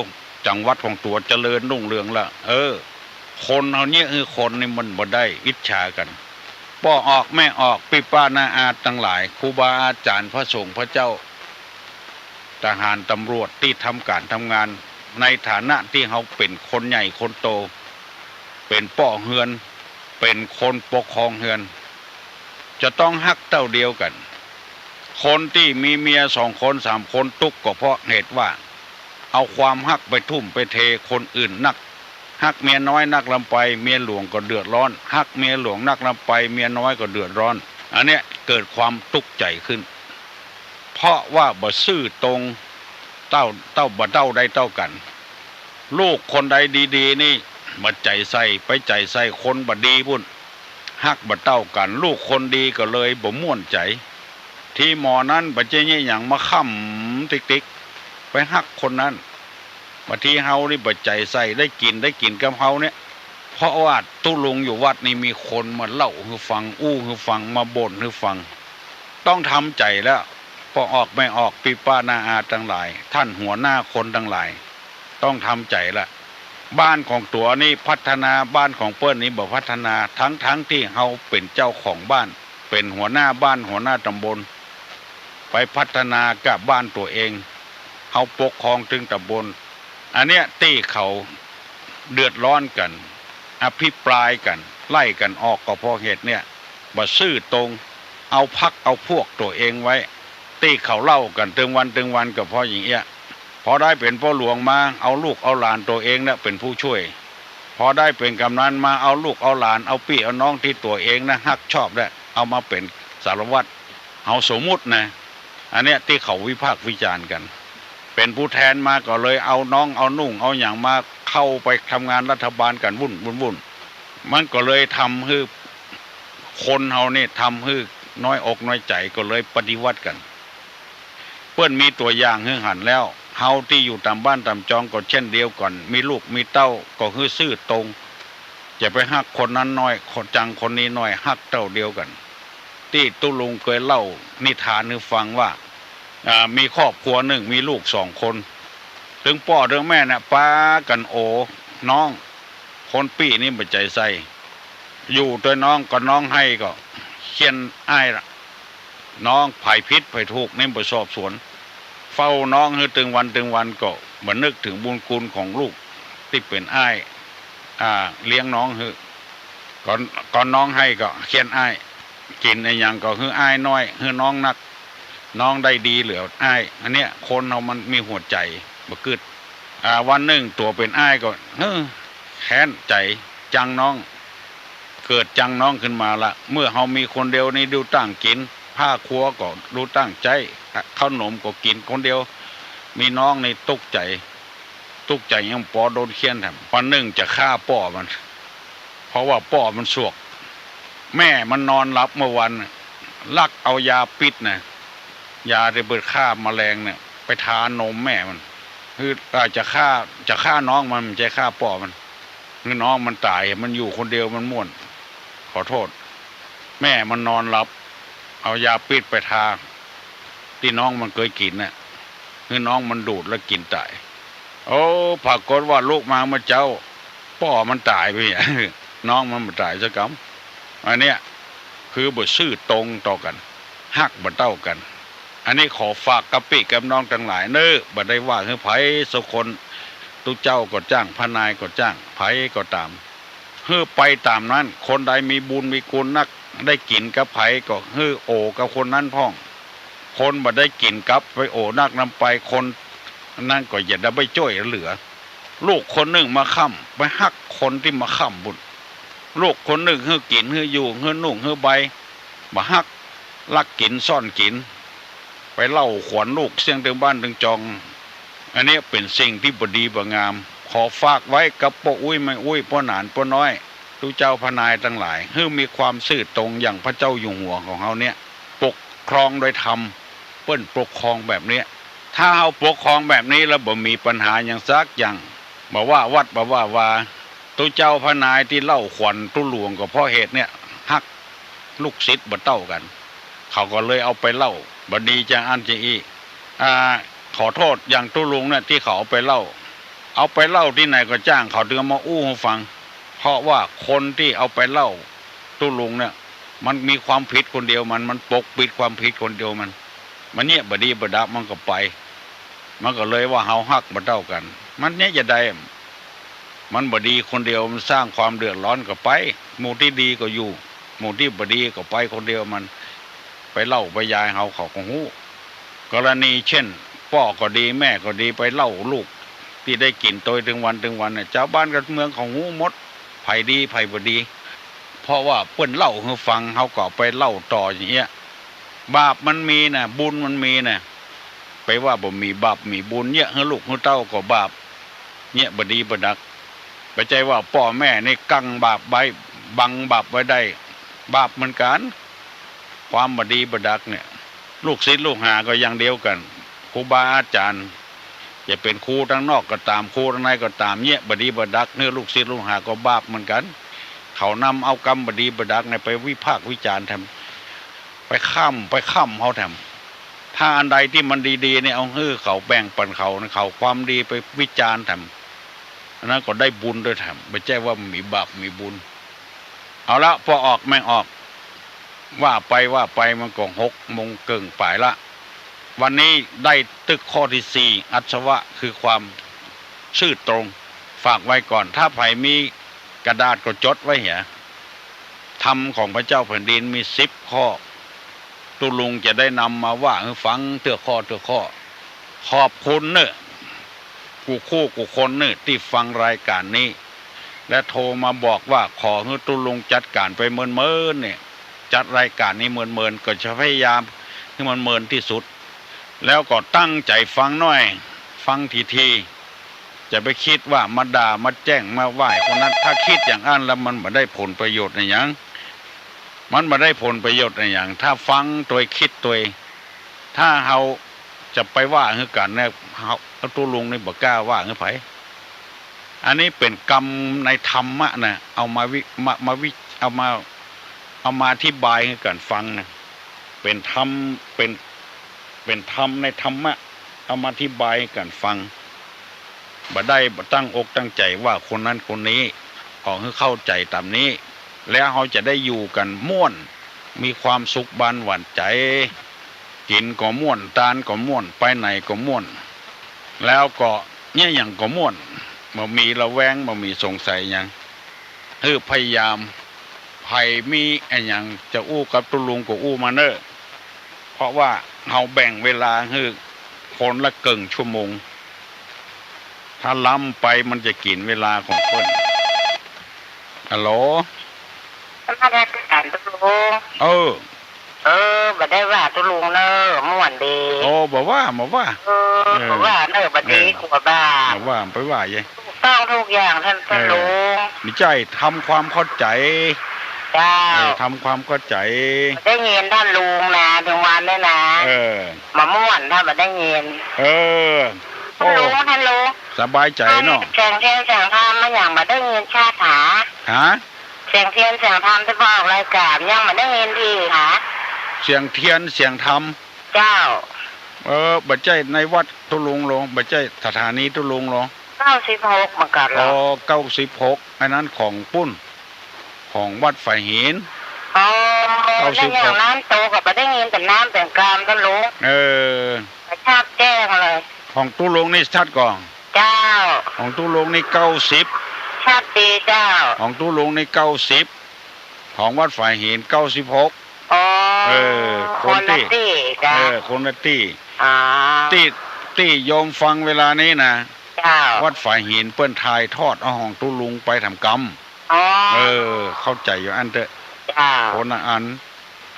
จังหวัดของตั๋วเจริญรุ่งเรืองละ เออ คนเฮาเยียะหื้อคนนี่มันบ่ได้ อิจฉากั๋น ป้อออกแม่ออก ปี้ป้าน้าอาตังหลาย ครูบาอาจ๋ารย์ พระสงฆ์พระเจ้า ทหารตำรวจตี้ทำก๋านทำงาน ในฐานะตี้เฮาเป๋นคนใหญ่คนโต เป๋นป้อเฮือน เป๋นคนปกครองเฮือน จะต้องฮักเต้าเดียวกั๋น คนตี้มีเมียสองคนสามคนตุ๊กข์ก็เพราะเหตุว่า เอาความฮักไปทุ่มไปเทคนอื่นนัก ฮักเมียน้อยนักล้ำไป เมียหลวงก็เดือดร้อน ฮักเมียหลวงนักล้ำไป เมียน้อยก็เดือดร้อน อันเนี้ยเกิดความตุ๊กข์ใจ๋ขึ้น เพราะว่าบ่ซื่อตรง เต้า เต้า บ่เต้าใดเต้ากั๋น ลูกคนใดดีๆ นี่บ่ใจ๋ใส่ ไปใจ๋ใส่คนบ่ดีปุ้น ฮักบ่เต้ากั๋น ลูกคนดีก็เลยบ่ม่วนใจ๋ ตี้หมอนั้นบ่ใจ้เยียะหยังมาค้ำติ๊กๆ ไปฮักคนนั้น บางทีเฮานี่บ่ใจ๋ใส่ ได้กิ๋น ได้กิ๋นกับเฮาเนี่ย เพราะว่าตุ๊ลุงอยู่วัดนี่มีคนมาเล่าหื้อฟัง อู้หื้อฟัง มาบ่นหื้อฟัง ต้องทำใจ๋แล้ว ป้อออกแม่ออก ปี้ป้าน้าอาตังหลาย ต้านหัวหน้าคนตังหลาย ต้องทำใจ๋ละ บ้านของตั๋วนี่พัฒนา บ้านของเปิ้นนี่บ่พัฒนา ทั้งๆ ตี้เฮาเป๋นเจ้าของบ้าน เป๋นหัวหน้าบ้านหัวหน้าตำบล ไปพัฒนากับบ้านตั๋วเอง เฮาปกครองตึงตำบล อันเนี้ยตี้เขาเดือดร้อนกั๋น อภิปรายกั๋น ไล่กั๋นออกก็เพราะเหตุเนี่ย บ่ซื่อตรง เอาพรรคเอาพวกตั๋วเองไว้ ตี้เขาเล่ากั๋นตึงวันตึงวันก็เพราะอย่างเอี้ย พอได้เป๋นป้อหลวงมา เอาลูกเอาหลานตั๋วเองนะเป๋นผู้ช่วย พอได้เป๋นกำนันมา เอาลูกเอาหลาน เอาปี้เอาน้องตี้ตั๋วเองนะฮักชอบนะ เอามาเป๋นสารวัตร เฮาสมมุตินะ อันเนี้ยตี้เขาวิพากษ์วิจารณ์กั๋น เป๋นผู้แทนมาก็เลยเอาน้องเอานุ่งเอาหยังมาเข้าไปทำงานรัฐบาลกั๋นวุ่น วุ่น วุ่น มันก็เลยทำหื้อคนเฮานี่ ทำหื้อน้อยอกน้อยใจ๋ ก็เลยปฏิวัติกั๋น เปิ้นมีตั๋วอย่างหื้อหันแล้ว เฮาตี้อยู่ต๋ามบ้านต๋ามจองก็เช่นเดียวกั๋น มีลูกมีเต้าก็หื้อซื่อตรง จะไปฮักคนนั้นน้อย คนจังคนนี้น้อย ฮักเต้าเดียวกั๋น ตี้ตุ๊ลุงเกยเล่านิทานหื้อฟังว่า อ่า มีครอบครัวนึ่งมีลูกสองคน ตึงป้อตึงแม่น่ะปากั๋นโอน้อง คนปี้นี่บ่ใจ๋ใส่ อยู่ตวยน้อง ก็น้องไห้ก็เคี่ยนอ้ายละ น้องไผผิดไผถูกนี่บ่สอบสวน เฝ้าน้องหื้อตึงวันตึงวันก็บ่นึกเถิงบุญคุณของลูกตี้เป๋นอ้าย อ่า เลี้ยงน้องหื้อ ก็ ก็น้องไห้ก็เคี่ยนอ้าย กิ๋นอะหยังก็หื้ออ้ายน้อย หื้อน้องนัก น้องได้ดีเหลืออ้าย อันเนี้ยคนเฮามันมีหัวใจ๋บ่กึ๊ด อ่า วันนึ่งตั๋วเป๋นอ้ายก็ เฮ้อ แค้นใจ๋ จังน้อง เกิดจังน้องขึ้นมาละ เมื่อเฮามีคนเดียวนี่ดูต้างกิ๋น ผ้าครัวก็ดูต้างใจ๊ ขนมก็กิ๋นคนเดียว มีน้องนี่ตุ๊กข์ใจ๋ ตุ๊กข์ใจ๋ยังปอโดนเคี่ยนแถม วันนึ่งจะฆ่าป้อมัน เพราะว่าป้อมันสวก แม่มันนอนหลับเมื่อวันน่ะ ลักเอายาพิษนะ ยาตี้เปิ้นฆ่าแมลงเนี่ย ไปทานมแม่มัน คือ อ่า จะฆ่า จะฆ่าน้องมัน บ่ใจ้ฆ่าป้อมัน คือน้องมันต๋าย มันอยู่คนเดียวมันม่วน ขอโต้ษ แม่มันนอนหลับ เอายาปิ๊ดไปทา ตี้น้องมันเกยกิ๋นน่ะ หื้อน้องมันดูดแล้วกิ๋นต๋าย โอ้ ปรากฏว่าลุกมาเมื่อเจ๊า ป้อมันต๋ายไป น้องมันบ่ต๋ายสักกำ อันเนี้ย คือบ่ซื่อตรงต่อกั๋น ฮักบ่เต้ากั๋น อันนี้ขอฝากกับปี้กับน้องตังหลายเน่อ บ่ได้ว่าหื้อใผสักคน ตุ๊เจ้าก็จ้าง พระนายก็จ้าง ใผก็ต๋าม หื้อไปต๋ามนั้น คนใดมีบุญมีกุณนัก ได้กิ๋นกับใผก็หื้อโอ่กับคนนั้นพ่อง คนบ่ได้กิ๋นกับไปโอ่นักนำไป คนนั้นก็อย่าได้ไปจ้วยเหลือ ลูกคนนึ่งมาค้ำ ไปฮักคนตี้มาค้ำปู๊น ลูกคนนึ่งหื้อกิ๋นหื้ออยู่ หื้อนุ่งหื้อใบ บ่ฮัก ลักกิ๋นซ่อนกิ๋น ไปเล่าขวัญลูกเสี้ยงตึงบ้านตึงจอง อันเนี้ยเป๋นสิ่งตี้บ่ดีบ่งาม ขอฝากไว้กับป้ออุ๊ยแม่อุ๊ย ป้อหนานป้อน้อย ตุ๊เจ้าพระนายตังหลาย หื้อมีความซื่อตรงอย่างพระเจ้าอยู่หัวของเฮาเนี่ย ปกครองโดยธรรม เปิ้นปกครองแบบเนี้ย ถ้าเฮาปกครองแบบนี้แล้วบ่มีปัญหาหยังสักอย่าง บ่ว่าวัดบ่ว่าวา ตุ๊เจ้าพระนายตี้เล่าขวัญตุ๊หลวงก็เพราะเหตุเนี่ย ฮักลูกศิษย์บ่เต้ากั๋น เขาก็เลยเอาไปเล่า บ่ดีจาอั้นจาอี้ อ่า ขอโต้ษอย่างตุ๊ลุงเนี่ยตี้เขาเอาไปเล่า เอาไปเล่าตี้ไหนก็จ้าง เขาเถิงเอามาอู้หื้อฟัง เพราะว่าคนตี้เอาไปเล่าตุ๊ลุงเนี่ย มันมีความผิดคนเดียวมัน มันปกปิดความผิดคนเดียวมัน มันเยียะบ่ดีบ่ดักมันก็ไป มันก็เลยว่าเฮาฮักบ่เต้ากั๋น มันเยียะจาใด มันบ่ดีคนเดียว มันสร้างความเดือดร้อนก็ไป หมู่ตี้ดีก็อยู่ หมู่ตี้บ่ดีก็ไปคนเดียวมัน ไปเล่าไปยายเฮาเขาก็ฮู้ กรณีเช่น ป้อก็ดีแม่ก็ดี ไปเล่าลูกตี้ได้กิ๋นตวยตึงวันตึงวันเนี่ย จาวบ้านจาวเมืองเขาฮู้หมด ใผดีใผบ่ดี เพราะว่าเปิ้นเล่าหื้อฟัง เฮาก็เอาไปเล่าต่ออย่างเงี้ย บาปมันมีน่ะ บุญมันมีน่ะ ไปว่าบ่มีบาปมีบุญ เยียะหื้อลูกหื้อเต้าก็บาป เยียะบ่ดีบ่ดัก บ่ใจ้ว่าป้อแม่นี่กั้นบาปไว้ บังบาปไว้ได้ บาปเหมือนกั๋น ความบ่ดีบ่ดักเนี่ย ลูกศิษย์ลูกหาก็อย่างเดียวกั๋น ครูบาอาจ๋ารย์ จะเป๋นครูตังนอกก็ต๋าม ครูตังในก็ต๋าม เยียะบ่ดีบ่ดักหื้อลูกศิษย์ลูกหาก็บาปเหมือนกั๋น เขานำเอากำบ่ดีบ่ดักเนี่ยไปวิพากษ์วิจารณ์แถม ไปค้ำ ไปค้ำเฮาแถม ถ้าอันใดตี้มันดีๆ เนี่ย เอาหื้อเขา แบ่งปั๋นเขา เขาความดีไปวิจารณ์แถม อันนั้นก็ได้บุญตวยแถม บ่ใจ้ว่ามีบาปมีบุญ เอาละ ป้อออกแม่ออก ว่าไปว่าไปมันก็หกโมงเกิ่งป๋ายละ วันนี้ได้ตึกข้อตี้สี่ อาสวะคือความซื่อตรง ฝากไว้ก่อน ถ้าใผมีกระดาษก็จดไว้เหีย ธรรมของพระเจ้าแผ่นดินมีสิบข้อ ตุ๊ลุงจะได้นำมาว่าหื้อฟังเตื้อข้อเตื้อข้อ ขอบคุณเน่อ กู้คู่กู้คนเน่อตี้ฟังรายก๋านนี้ และโทรมาบอกว่าขอหื้อตุ๊ลุงจัดก๋านไปเมินๆ เนี่ย จัดรายก๋านนี้เมินๆ ก็จะพยายามหื้อมันเมินตี้สุด แล้วก็ตั้งใจ๋ฟังหน้อย ฟังถี่ๆ จะไปกึ๊ดว่ามาด่ามาแจ้งมาว่าคนนั้น ถ้าคิดอย่างอั้นแล้วมันบ่ได้ผลประโยชน์อะหยัง มันบ่ได้ผลประโยชน์อะหยัง ถ้าฟังตวยกึ๊ดตวย ถ้าเฮาจะไปว่าหื้อกั๋นเนี่ย เฮา ตุ๊ลุงนี่บ่กล้าว่าหื้อใผ อันนี้เป๋นกำในธรรมะนะ เอามาวิ มา มาวิ เอามา เอามาอธิบายหื้อกั๋นฟังนะ เป๋นธรรม เป๋น เป๋นธรรมในธรรมะ เอามาอธิบายหื้อกั๋นฟัง บ่ได้ตั้งอกตั้งใจ๋ว่าคนนั้นคนนี้ ขอหื้อเข้าใจ๋ต๋ามนี้ แล้วเฮาจะได้อยู่กั๋นม่วน มีความสุขบานหวานใจ๋ กิ๋นก็ม่วน ตานก็ม่วน ไปไหนก็ม่วน แล้วก็เยียะหยังก็ม่วน บ่มีระแวง บ่มีสงสัยหยัง หื้อพยายาม ใผมีอะหยังจะอู้กับตุ๊ลุงก็อู้มาเน่อ เพราะว่าเฮาแบ่งเวลาหื้อคนละเกิ่งชั่วโมง ถ้าล้ำไปมันจะกิ๋นเวลาของเปิ้น ฮัลโหล นมัสก๋านตุ๊ลุง เออ เออ บ่ได้ว่าตุ๊ลุงเน่อ ม่วนดี โอ้ บ่ว่า บ่ว่า เออ เออ บ่ว่าเน่อ บ่ดี เออ กั๋วบาป บ่ว่า ไปว่าเย้ ถูกต้องทุกอย่างต้าน เออ ต้านลุง บ่ใจ้ ทำความเข้าใจ๋ เจ้า เออ ทำความเข้าใจ๋ ได้ยินต้านลุงนะ ตึงวันเนี่ยนะ เออ บ่ม่วน ถ้าบ่ได้ยิน เออ ต้านลุง โอ้ ต้านลุง สบายใจ๋เนาะ แสงเทศน์แสงธรรมมาอย่างบ่ได้ยินชาติหา ฮะ เสียงเทียนเสียงธรรมตี้ป้อออกรายก๋าน ยังบ่ได้ยินทีหา เสียงเทียนเสียงธรรม เจ้า เออ บ่ใจ้ในวัดตุ๊ลุงลอ บ่ใจ้สถานีตุ๊ลุงลอ เก้าสิบหกเหมือนกั๋นลอ อ๋อ เก้าสิบหก อันนั้นของปุ้น ของวัดฝายหิน อ๋อ เก้าสิบหก แล้วอย่างนั้นโตก็บ่ได้ยินเป๋นน้ำเป๋นกาม ตุ๊ลุง เออ บ่ชัดแจ้งเลย ของตุ๊ลุงนี่ชัดก่อ เจ้า ของตุ๊ลุงนี่เก้าสิบ ชัดดีเจ้า ของตุ๊ลุงนี่เก้าสิบ ของวัดฝายหินเก้าสิบหก อ๋อ เออ คนตี้ คนละตี้เจ้า เออ คนละตี้ อ๋อ ตี้ ตี้โยมฟังเวลานี้นะ เจ้า วัดฝายหินเปิ้นถ่ายทอดเอาของตุ๊ลุงไปทำกำ อ๋อ เออ เข้าใจ๋อยู่อั้นเต๊อะ เจ้า คนละอัน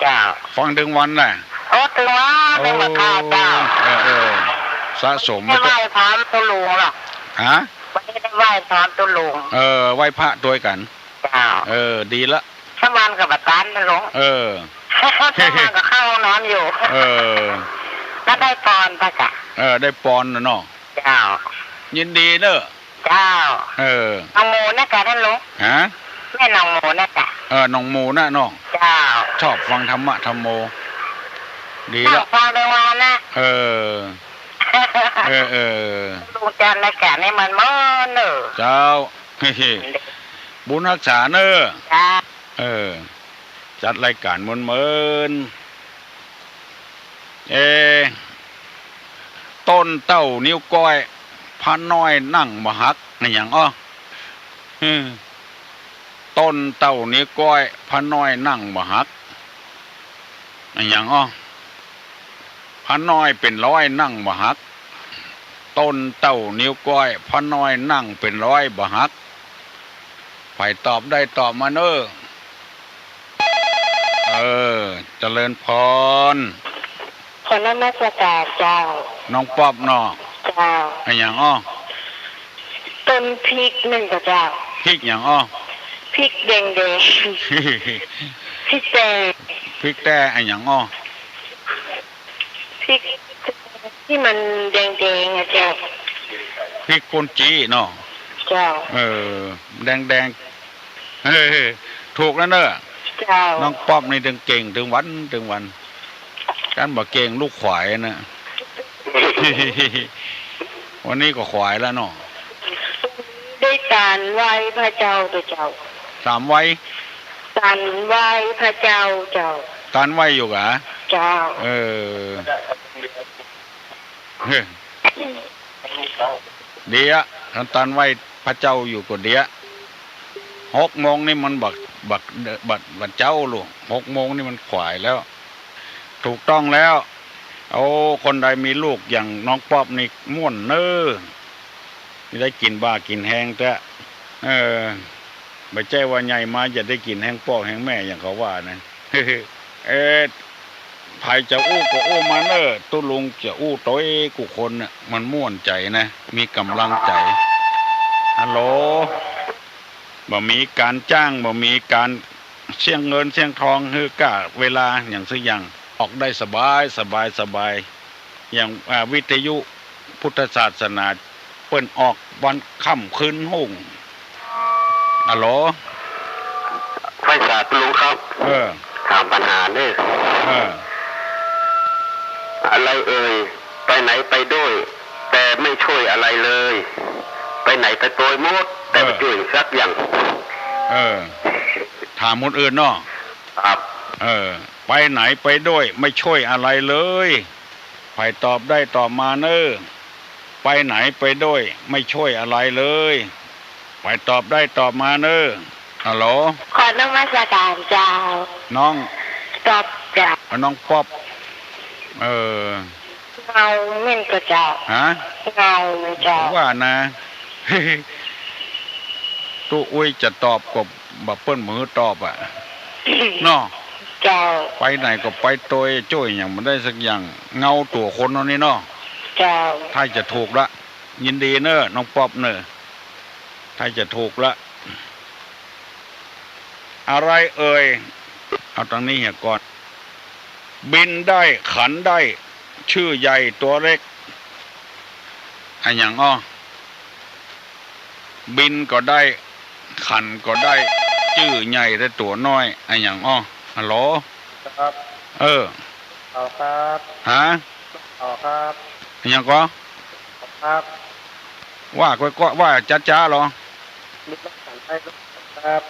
เจ้า ฟังตึงวันแหละ โอ้ ตึงวัน โอ้ ตึงวันค่ะเจ้า เออ เออ สะสม ไม่ได้ไหว้พร้อมตุ๊ลุงหรอก ฮะ วันนี้ได้ไหว้พร้อมตุ๊ลุง เออ ไหว้พระตวยกั๋น เจ้า เออ ดีละ สักวันก็บ่ตันตุ๊ลุง เออ สักวันก็เข้าห้องน้ำอยู่ เออ แล้วได้ปอนไปจ้ะ เออ ได้ปอนน่ะเนาะ เจ้า ยินดีเนอะ เจ้า เออ น้องโมนะจ๊ะท่านลุง ฮะ แม่น้องโมนะจ๊ะ เออ น้องโมนะเนาะ เจ้า ชอบฟังธรรมะธรรมโม ดีละ นั่งฟังตึงวันนะ เออ เออ เออ ลุงจัดรายก๋านนี่มันเมินเนอะ เจ้า บุญฮักษาเนอะ เจ้า เออ จัดรายก๋านเมินๆ เอ ต้นเต้านิ้วก้อย พระน้อยนั่งบ่หัก อะหยังอ้อ อืม ต้นเต้านิ้วก้อย พระน้อยนั่งบ่หัก อะหยังอ้อ พระน้อยเป๋นร้อยนั่งบ่หัก ต้นเต้านิ้วก้อย พระน้อยนั่งเป๋นร้อยบ่หัก ใผตอบได้ตอบมาเนอะ เออ เจริญพร ขอนมัสก๋านเจ้า น้องป๊อบเนาะ เจ้า อะหยังอ้อ ต้นพริกนึ่งก่อเจ้า พริกหยังอ้อ พริกแดงๆ พริกแดง พริกแต้อะหยังอ้อ พริกตี้มันแดงๆ อะเจ้า พริกก้นจี้เนาะ เจ้า เออ แดงๆ เออ ถูกแล้วเนอะ เจ้า น้องป๊อบนี่ตึงเก่งตึงวันตึงวัน กันบ่เก่งลูกขวายนะ วันนี้ก็ขวายแล้วเนาะ ได้ตานไหว้พระเจ้าเต๊อะเจ้า ตานไหว้ ตานไหว้พระเจ้าเจ้า ตานไหว้อยู่กา เจ้า เออ เฮ้ย เดี๋ยว ตานไหว้พระเจ้าอยู่ก็เดี๋ยว หกโมงนี่มันบัก บัก บัก บักเจ๊าลูก หกโมงนี่มันขวายแล้ว ถูกต้องแล้ว โอ้ คนใดมีลูกอย่างน้องป๊อบนี่ม่วนเนอะ ได้กิ๋นบ่ากิ๋นแฮงแต๊ เออ บ่ใจ้ว่าใหญ่มาจะได้กิ๋นแฮงป้อแฮงแม่อย่างเขาว่านะ เออ ใผจะอู้ก็อู้มาเนอะ ตุ๊ลุงจะอู้ตวยกู้คนน่ะ มันม่วนใจ๋นะ มีก๋ำลังใจ๋ ฮัลโหล บ่มีก๋านจ้าง บ่มีก๋านเสี้ยงเงินเสี้ยงทอง หื้อก้าเวลาอย่างสักอย่าง ออกได้สบาย สบาย สบาย อย่าง อ่า วิทยุพุทธศาสนา เปิ้นออกวันค่ำคืนฮุ่ง ฮัลโหล ไพศาลลุงครับ เออ ถามปัญหาเน่อ เออ อะไรเอ่ย ไปไหนไปด้วย แต่ไม่ช่วยอะไรเลย ไปไหนไปโตยหมด แต่ไม่ เออ ช่วยสักอย่าง เออ ถามคนอื่นเนาะ ครับ เออ ไปไหนไปด้วย ไม่ช่วยอะไรเลย ใผตอบได้ตอบมาเน่อ ไปไหนไปด้วย ไม่ช่วยอะไรเลย ใผตอบได้ตอบมาเน่อ ฮัลโหล ขอนมัสก๋านเจ้า น้อง ป๊อบเจ้า น้องป๊อบ เออ เงาเม่นก่อเจ้า ฮะ เงาเจ้า ว่านะ ตุ๊อุ้ยจะตอบก็บ่าเปิ้นบ่หื้อตอบอะ เนาะ เจ้า ไปไหนก็ไปโตยจ้วยอย่างบ่ได้สักอย่าง เงาตั๋วคนเฮานี่เนาะ เจ้า ถ้าจะถูกละ ยินดีเน่อ น้องป๊อบเน่อ ถ้าจะถูกละ อะไรเอ่ย เอาตางนี้เหียก่อน บินได้ ขันได้ ชื่อใหญ่ตัวเล็ก อะหยังอ้อ บินก็ได้ ขันก็ได้ จื้อใหญ่แต่ตั๋วน้อย อะหยังอ้อ ฮัลโหล ครับ เออ เขาครับ ฮะ เขาครับ อะหยังก่อ ครับ ว่าก้อยๆ ว่าจ๊าๆ เหรอ มีนกขันได้นกเขาครับ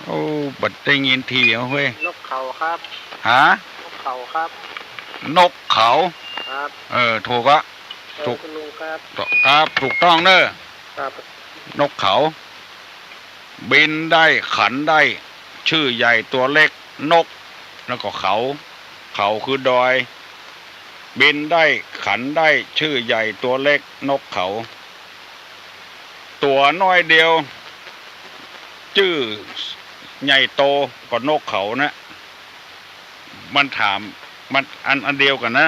โอ้ บ่ได้ยินทีเอาเฮ้ย นกเขาครับ ฮะ นกเขาครับ นกเขา ครับ เออ ถูกอะ เออ ถูก คุณลุงครับ ครับ ถูกต้องเนอะ ครับ นกเขา บินได้ขันได้ จื้อใหญ่ตั๋วเล็ก นก แล้วก็เขา เขาคือดอย บินได้ขันได้ จื้อใหญ่ตั๋วเล็ก นกเขา ตั๋วน้อยเดียว จื้อใหญ่โตก็นกเขานะ มันถาม มันอัน อันเดียวกั๋นนะ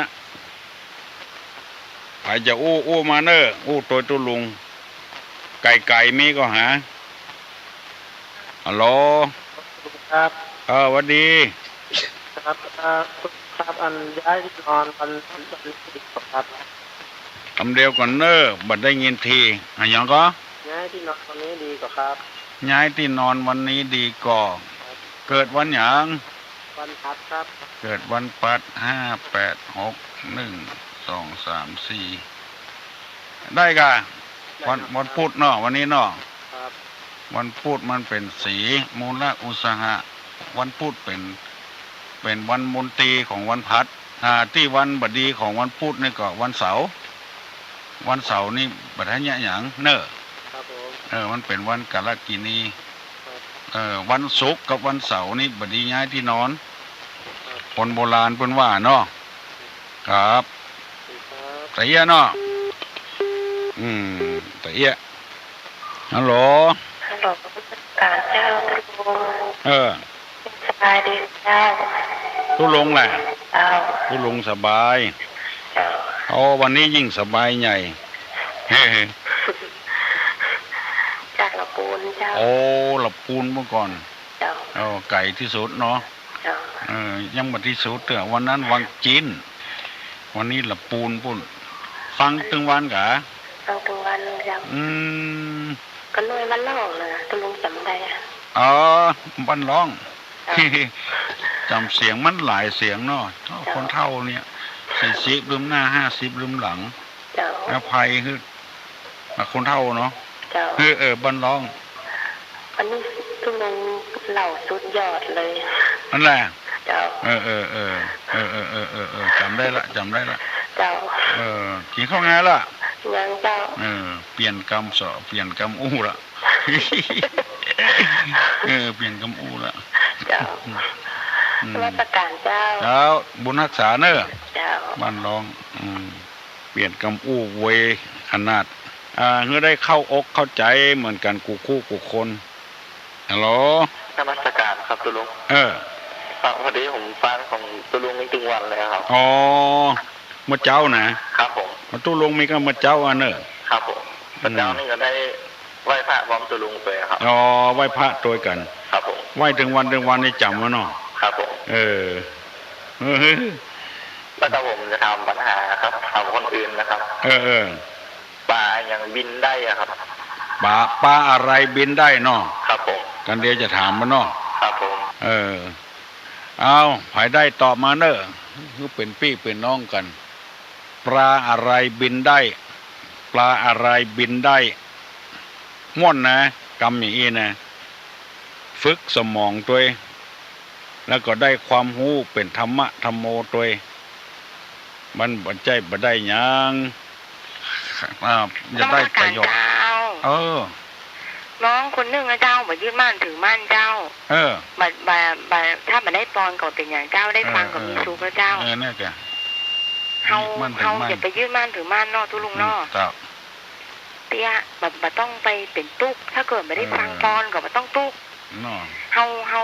ใผจะอู้ อู้มาเน่อ อู้ตวยตุ๊ลุง ไก๋ๆ มีก็หา ฮัลโหล ครับ เออ หวัดดี ครับ เอ่อ ครับ อันย้ายตี้นอนวัน วันนี้ดีกว่าครับ กำเดียวก่อนเน่อ บ่ได้ยินที อะหยังก่อ ย้ายตี้นอนวันนี้ดีกว่าครับ ย้ายตี้นอนวันนี้ดีกว่า ครับ เกิดวันหยัง วันพฤหัสครับ เกิดวันพฤหัส ห้า แปด หก หนึ่ง สอง สาม สี่ ได้ก่ะ ได้ครับ วัน วันพุธเนาะ วันนี้เนาะ ครับ วันพุธมันเป๋นสี มูลอุตสาหะ วันพุธเป๋น เป๋นวันมนตรีของวันพฤหัส อ่า ตี้วันบ่ดีของวันพุธนี่ก็วันเสาร์ วันเสาร์นี่บ่ได้เยียะหยังเน่อ ครับผม เออ มันเป๋นวันกาลกิณี ครับ เออ วันศุกร์กับวันเสาร์นี่บ่ดีย้ายตี้นอน ครับ คนโบราณเปิ้นว่าเนาะ ครับ ครับ ตะเอี้ยเนาะ อืม ตะเอี้ย ฮัลโหล ฮัลโหล กราบเจ้าตุ๊ลุง เออ สบายดีเจ้า ตุ๊ลุงแหละ เจ้า ตุ๊ลุงสบาย เจ้า โอ้ วันนี้ยิ่งสบายใหญ่ เฮ้ จากละปูนเจ้า โอ้ ละปูนเมื่อก่อน เจ้า โอ้ ไก๋ตี้สุดเนาะ เจ้า เออ ยังบ่ตี้สุดเตื้อ วันนั้นวังจิน วันนี้ละปูนปู้น ฟังตึงวันก่ะ ฟังตึงวันเจ้า อืม ก็หน่วยบ้านล่องน่ะ ตุ๊ลุงจ๋ำได้อะ อ๋อ บ้านล่อง เจ้า จ๋ำเสียงมันหลายเสียงเนาะ เจ้า คนเฒ่าเนี่ย สี่สิบลืมหน้า ห้าสิบลืมหลัง เจ้า อภัยคือ อ่ะ คนเฒ่าเนาะ เจ้า เออ เออ บ้านล่อง อันนี้ตุ๊ลุงเล่าสุดยอดเลย อันแหละ เจ้า เออ เออ จ๋ำได้ละ จ๋ำได้ละ เจ้า เออ กิ๋นข้าวงายละ ยังเจ้า เออ เปลี่ยนกำเสาะ เปลี่ยนกำอู้ละ เออ เปลี่ยนกำอู้ละ เจ้า อืม นมัสก๋านเจ้า เจ้า บุญฮักษาเน่อ เจ้า บ้านล่อง อืม เปลี่ยนกำอู้ไวขนาด อ่า หื้อได้เข้าอกเข้าใจ๋เหมือนกั๋นกู้คู่กู้คน ฮัลโหล นมัสก๋านครับตุ๊ลุง เออ ฟัง พอดีผมฟังของตุ๊ลุงนี่ตึงวันเลยครับ อ๋อ เมื่อเจ๊านะ ครับผม ตุ๊ลุงมีก็เมื่อเจ๊าอันเน่อ ครับผม เมื่อเจ๊านี่ก็ได้ไหว้พระพร้อมตุ๊ลุงไปครับ อ๋อ ไหว้พระตวยกั๋น ครับผม ไหว้ตึงวันตึงวันนี่จ๋ำวะเนาะ ครับผม เออ เออ แล้วก็ผมจะถามปัญหาครับ ถามคนอื่นนะครับ เออ เออ ป๋าอะหยังบินได้อะครับ ป๋า ป๋าอะไรบินได้เนาะ ครับผม กั๋นเดียวจะถามมันเนาะ ครับผม เออ เอา ใผได้ตอบมาเน่อ หื้อเป๋นปี้เป๋นน้องกั๋น ปลาอะไรบินได้ ปลาอะไรบินได้ ม่วนนะ กำอย่างอี้นะ ฝึกสมองตวย แล้วก็ได้ความฮู้เป๋นธรรมะธัมโมตวย มันบ่ใจ้บ่ได้หยัง อ่า จะได้ประโยชน์ นมัสก๋านเจ้า เออ น้องคนนึ่งนะเจ้า บ่ยึดมั่นถือมั่นเจ้า เออ บ่ บ่ บ่ ถ้าบ่ได้ปอนก็เป๋นหยังเจ้า ได้ฟังก็มีสุขแล้วเจ้า เออ เนี่ยแก เฮา เฮาอย่าไปยึดมั่นถือมั่นเนาะตุ๊ลุงเนาะ อืม เจ้า เตี้ย บ่ บ่ต้องไปเป๋นตุ๊กข์ ถ้าเกิดบ่ได้ฟังปอนก็บ่ต้องตุ๊กข์ เนาะ เฮา เฮา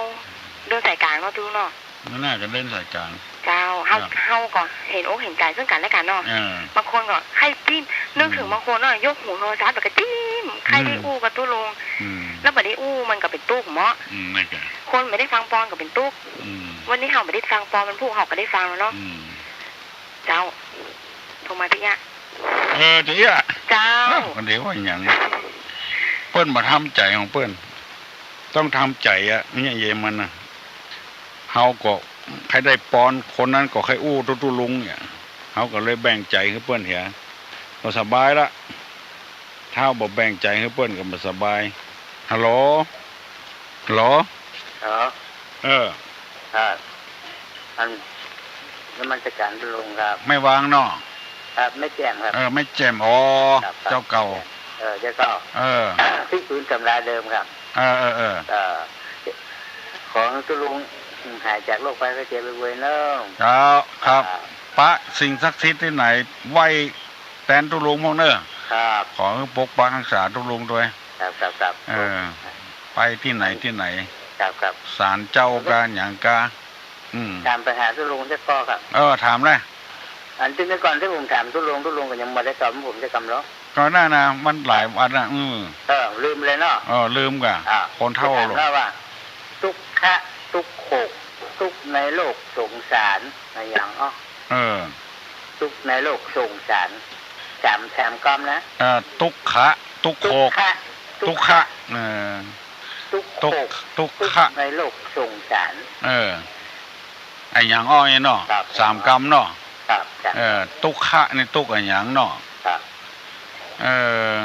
เดินสายกลางเนาะตุ๊ลุงเนาะ นั่นน่ะก็เดินสายกลาง เจ้า เฮา ครับ เฮาก็เห็นอกเห็นใจ๋ซึ่งกั๋นและกั๋นเนาะ เออ บางคนก็ใค่ตี้นึกเถิง อืม บางคนเนาะ ยกหูโทรศัพท์แล้วก็จิ้ม ใค่ได้อู้กับตุ๊ลุง อืม แล้วบ่ได้อู้มันก็เป๋นตุ๊กข์เนาะ อืม นั่นแก คนบ่ได้ฟังปอนก็เป๋นตุ๊กข์ อืม วันนี้เฮาบ่ได้ฟังปอน วันพุธเฮาก็ได้ฟังแล้วเนาะ อืม เจ้า โทรมาตี้เอี้ย เออ ตี้เอี้ย เจ้า อ้าว มันเดี๋ยวว่าหยัง เปิ้นบ่ทำใจ๋ของเปิ้น ต้องทำใจ๋อะ เยียะมันน่ะ เฮาก็ใค่ได้ปอน คนนั้นก็ใค่อู้ตุ๊ตุ๊ลุงเนี่ย เฮาก็เลยแบ่งใจ๋หื้อเปิ้นเหีย ก็สบายละ ถ้าบ่แบ่งใจ๋หื้อเปิ้นก็บ่สบาย ฮัลโหล ฮัลโหล อ๋อ เออ ครับ อัน นมัสก๋านตุ๊ลุงครับ แม่วางเนาะ ครับ แม่แจ่มครับ เออ แม่แจ่ม อ๋อ ครับ ครับ เจ้าเก่า แม่แจ่ม เออ เจ้าเก่า เออ พลิกฟื้นตำราเดิมครับ เออ เออ เออ เออ ขอหื้อตุ๊ลุงหายจากโรคภัยไข้เจ็บบ่อยๆ เนาะ ครับ ครับ อ่า ปะสิ่งศักดิ์สิทธิ์ตี้ไหน ไหว้แตนตุ๊ลุงพ่องเน่อ ครับ ขอหื้อปกปักฮักษาตุ๊ลุงตวย ครับ ครับ ครับ เออ ไปตี้ไหนตี้ไหน ครับ ครับ ศาลเจ้ากาหยังกา อืม ถามไปหาตุ๊ลุงสักข้อครับ เออ ถามเลย อันตี้เมื่อก่อนตี้ผมถามตุ๊ลุง ตุ๊ลุงก็ยังบ่ได้ตอบผมสักกำเนาะ ก็นั่นน่ะ มันหลายวันน่ะ อืม เออ ลืมเลยเนาะ เออ ลืมก่ะ อ่า คนเฒ่า จะถามว่า ตุ๊กขะ ตุ๊กโขก ตุ๊กในโลกสงสาร อะหยังอ้อ เออ ตุ๊กในโลกสงสาร สาม สามกำนะ เออ ตุ๊กขะ ตุ๊กโขก ตุ๊กขะ ตุ๊กขะ ตุ๊กขะ เออ ตุ๊กโขก ตุ๊ก ตุ๊กขะ ในโลกสงสาร เออ อะหยังอ้อนี่เนาะ ครับ สามกำเนาะ ครับ ครับ เออ ตุ๊กขะนี่ตุ๊กอะหยังเนาะ ครับ เออ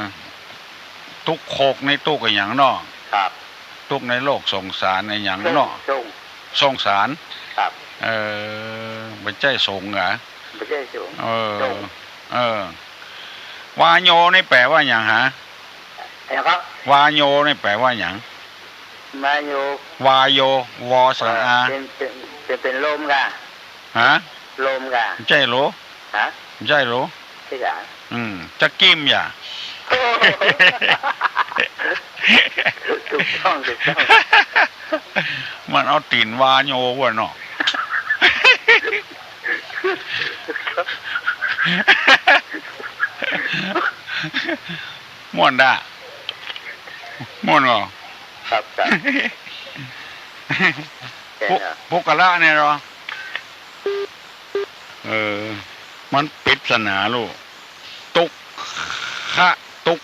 ตุ๊กโขกนี่ตุ๊กอะหยังเนาะ ครับ ตุ๊กในโลกสงสารอะหยังเนาะ สง สงสาร ครับ เออ บ่ใจ้สงเหรอ บ่ใจ้สง เออ สง เออ วาโยนี่แปลว่าหยังฮะ อะไรครับ วาโยนี่แปลว่าหยัง วาโย วาโย วอสระอา เออ เป๋น เป๋น เป๋น เป๋นลมก่ะ ฮะ ลมก่ะ บ่ใจ้โหล ฮะ บ่ใจ้โหล ใจ้ก่ะ อืม จะกิ้มอย่า โอ้โห ถูกต้อง ถูกต้อง มันเอาตี๋นวาโยว่ะเนาะ ม่วนดา ม่วนก่อ ครับ ครับ ปุ ปุกกะละเนี่ยเหรอ เออ มันปริศนาลูก ตุ๊กขะ ตุ๊ก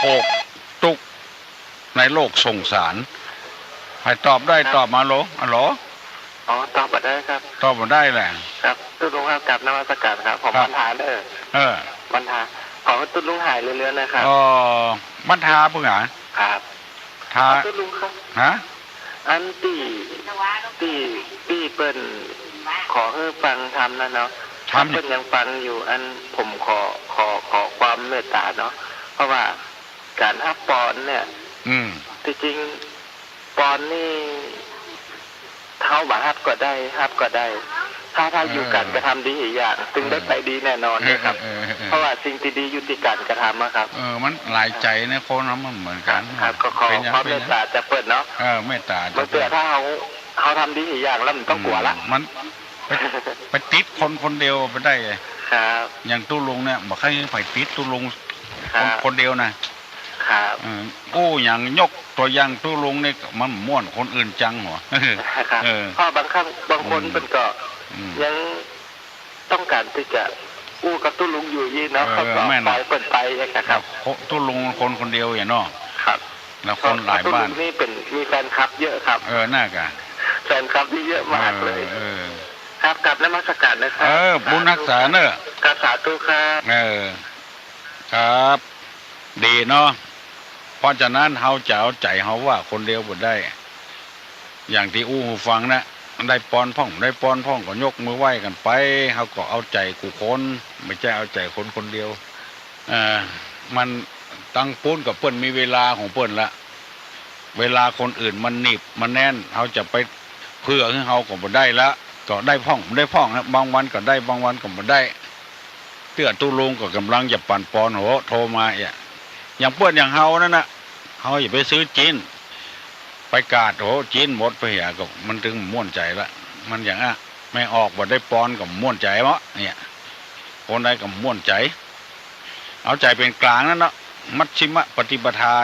โขก ตุ๊กในโลกสงสาร ใผตอบได้ ครับ ตอบมาโหล อะโหล อ๋อ ตอบบ่ได้ครับ ตอบบ่ได้แหละ ครับ ตุ๊ลุงครับ กราบนมัสก๋านครับ ผม ครับ ปัญหาเด้อ เออ ปัญหา ขอตุ๊ลุงหายเร็วๆ นะครับ อ๋อ ปัญหาเปิ้นหา ครับ ถ้า ตุ๊ลุงครับ ฮะ อันตี้ ตี้ ตี้เปิ้นขอหื้อฟังธรรมนะเนาะ ธรรม ถ้าเปิ้นยังฟังอยู่ อันผมขอ ขอ ขอความเมตต๋าเนาะ เพราะว่าก๋านฮับปอนเนี่ย อืม ตี้จริงปอนนี่ เฮาบ่ฮับก็ได้ ฮับก็ได้ ถ้า ถ้าอยู่ เออ ก๋านกระทำดีหลายอย่าง จึงได้ไปดีแน่นอนเลยครับ เออ เออ เออ เออ เพราะว่าสิ่งตี้ดีอยู่ตี้ก๋านกระทำอะครับ เออ มันหลายใจ๋นะ คนเฮามันเหมือนกั๋น ครับ ก็ขอ เป๋นหยัง ความเมตต๋าจากเปิ้นเนาะ เป๋นหยัง เออ เมตต๋าจากเปิ้น บางเตื้อถ้าเฮา เฮาทำดีหลายอย่างแล้วมันต้องกั๋วละ อืม มันไป ไปติดคนคนเดียวบ่ได้ ครับ อย่างตุ๊ลุงเนี่ย บ่ใค่หื้อใผติดตุ๊ลุง ครับ คน คนเดียวนะ ครับ เออ อู้หยังยกตั๋วอย่างตุ๊ลุงนี่มันม่วนคนอื่นจังหัว ครับ เออ เพราะบางครั้งบางคน อืม เปิ้นก็ อืม ยังต้องก๋านตี้จะอู้กับตุ๊ลุงอยู่อี้เนาะ เออ เขาก็ แม่น ปล่อยเปิ้นไปอะครับ ตุ๊ลุงคนคนเดียวอะเนาะ ครับ แล้วคนหลายบ้าน ตุ๊ลุงนี่เป๋น มีแฟนคลับเยอะครับ เออ น่ากะ แฟนคลับนี่เยอะมากเลย เออ เออ ครับ กราบนมัสก๋านนะครับ เออ บุญฮักษาเน่อ ครับ สาธุครับ เออ ครับ ดีเนาะ เพราะฉะนั้นเฮาจะเอาใจ๋เฮาว่าคนเดียวบ่ได้ อย่างตี้อู้หื้อฟังนะ ได้ปอนพ่อง ได้ปอนพ่องก็ยกมือไหว้กั๋นไป เฮาก็เอาใจ๋กู้คน บ่ใจ้เอาใจ๋คนคนเดียว เอ่อ มันตังปู๊นก็เปิ้นมีเวลาของเปิ้นละ เวลาคนอื่นมันหนีบมันแน่น เฮาจะไปเผื่อหื้อเฮาก็บ่ได้ละ ก็ได้พ่อง ได้พ่องนะ บางวันก็ได้ บางวันก็บ่ได้ เตื้อตุ๊ลุงก็ก่ำลังจะปั๋นปอน โห โทรมาเอีย อย่างเปิ้นอย่างเฮานั่นน่ะ เฮาอย่าไปซื้อจิ๊น ไปกาด โห จิ๊นหมดไปเหีย ก็มันจึงม่วนใจ๋ละ มันอย่างอะ แม่ออกบ่ได้ปอนก็ม่วนใจ๋เนาะ เนี่ย คนใดก็ม่วนใจ๋ เอาใจ๋เป๋นก๋างนั่นเนาะ มัชฌิมปฏิปทา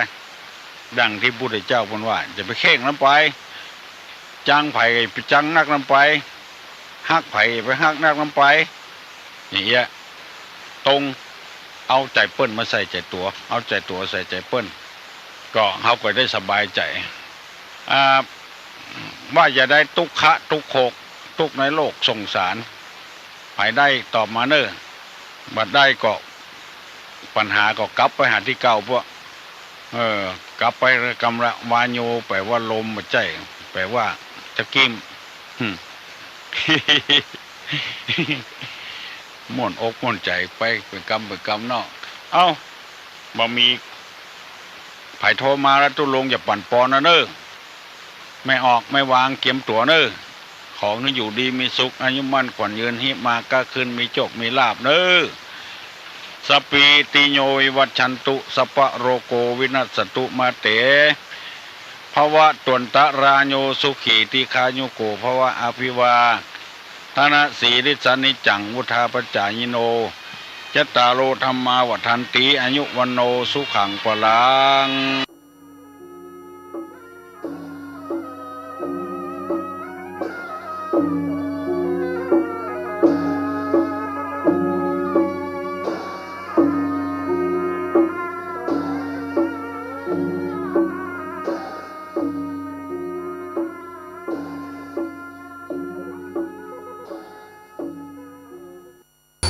ดังตี้พุทธเจ้าเปิ้นว่า อย่าไปเข่งนำไป จังใผไปจังนักนำไป ฮักใผไปฮักนักนำไป อย่างเงี้ย ต้องเอาใจ๋เปิ้นมาใส่ใจ๋ตั๋ว เอาใจ๋ตั๋วใส่ใจ๋เปิ้น ก็เฮาก็ได้สบายใจ๋ อ่า ว่าอย่าได้ตุ๊กขะตุ๊กโขก ตุ๊กในโลกสงสาร ใผได้ตอบมาเน่อ บ่ได้ก็ ปัญหาก็กลับไปหาตี้เก่าพวก เออ กลับไปกำละ วาโย แป๋ว่าลม บ่ใจ้ แป๋ว่าตะกริ้ม หึ ม่วนอกม่วนใจ๋ไป ไปกำไปกำเนาะ เอ้า บ่มีใผโทรมาแล้ว ตุ๊ลุงอย่าปั่นปอนนะเน่อ แม่ออกแม่วางเกียมตั๋วเน่อ ขอหื้ออยู่ดีมีสุข อายุมั่นขวัญยืน ฮิมาก๊าขึ้น มีโจคมีลาภเน่อ สัพพีติโยวิวัชชันตุ สัพพะโรโควินัสสตุ มาเต ภวัตวันตะราโย สุขีทีฆายุโก ภวะ อภิวาทะนะสีลิสสะนิจจัง วุฑฒาปะจายิโน จัตตาโรธัมมาวัฑฒันติ อายุวัณโณสุขังพลัง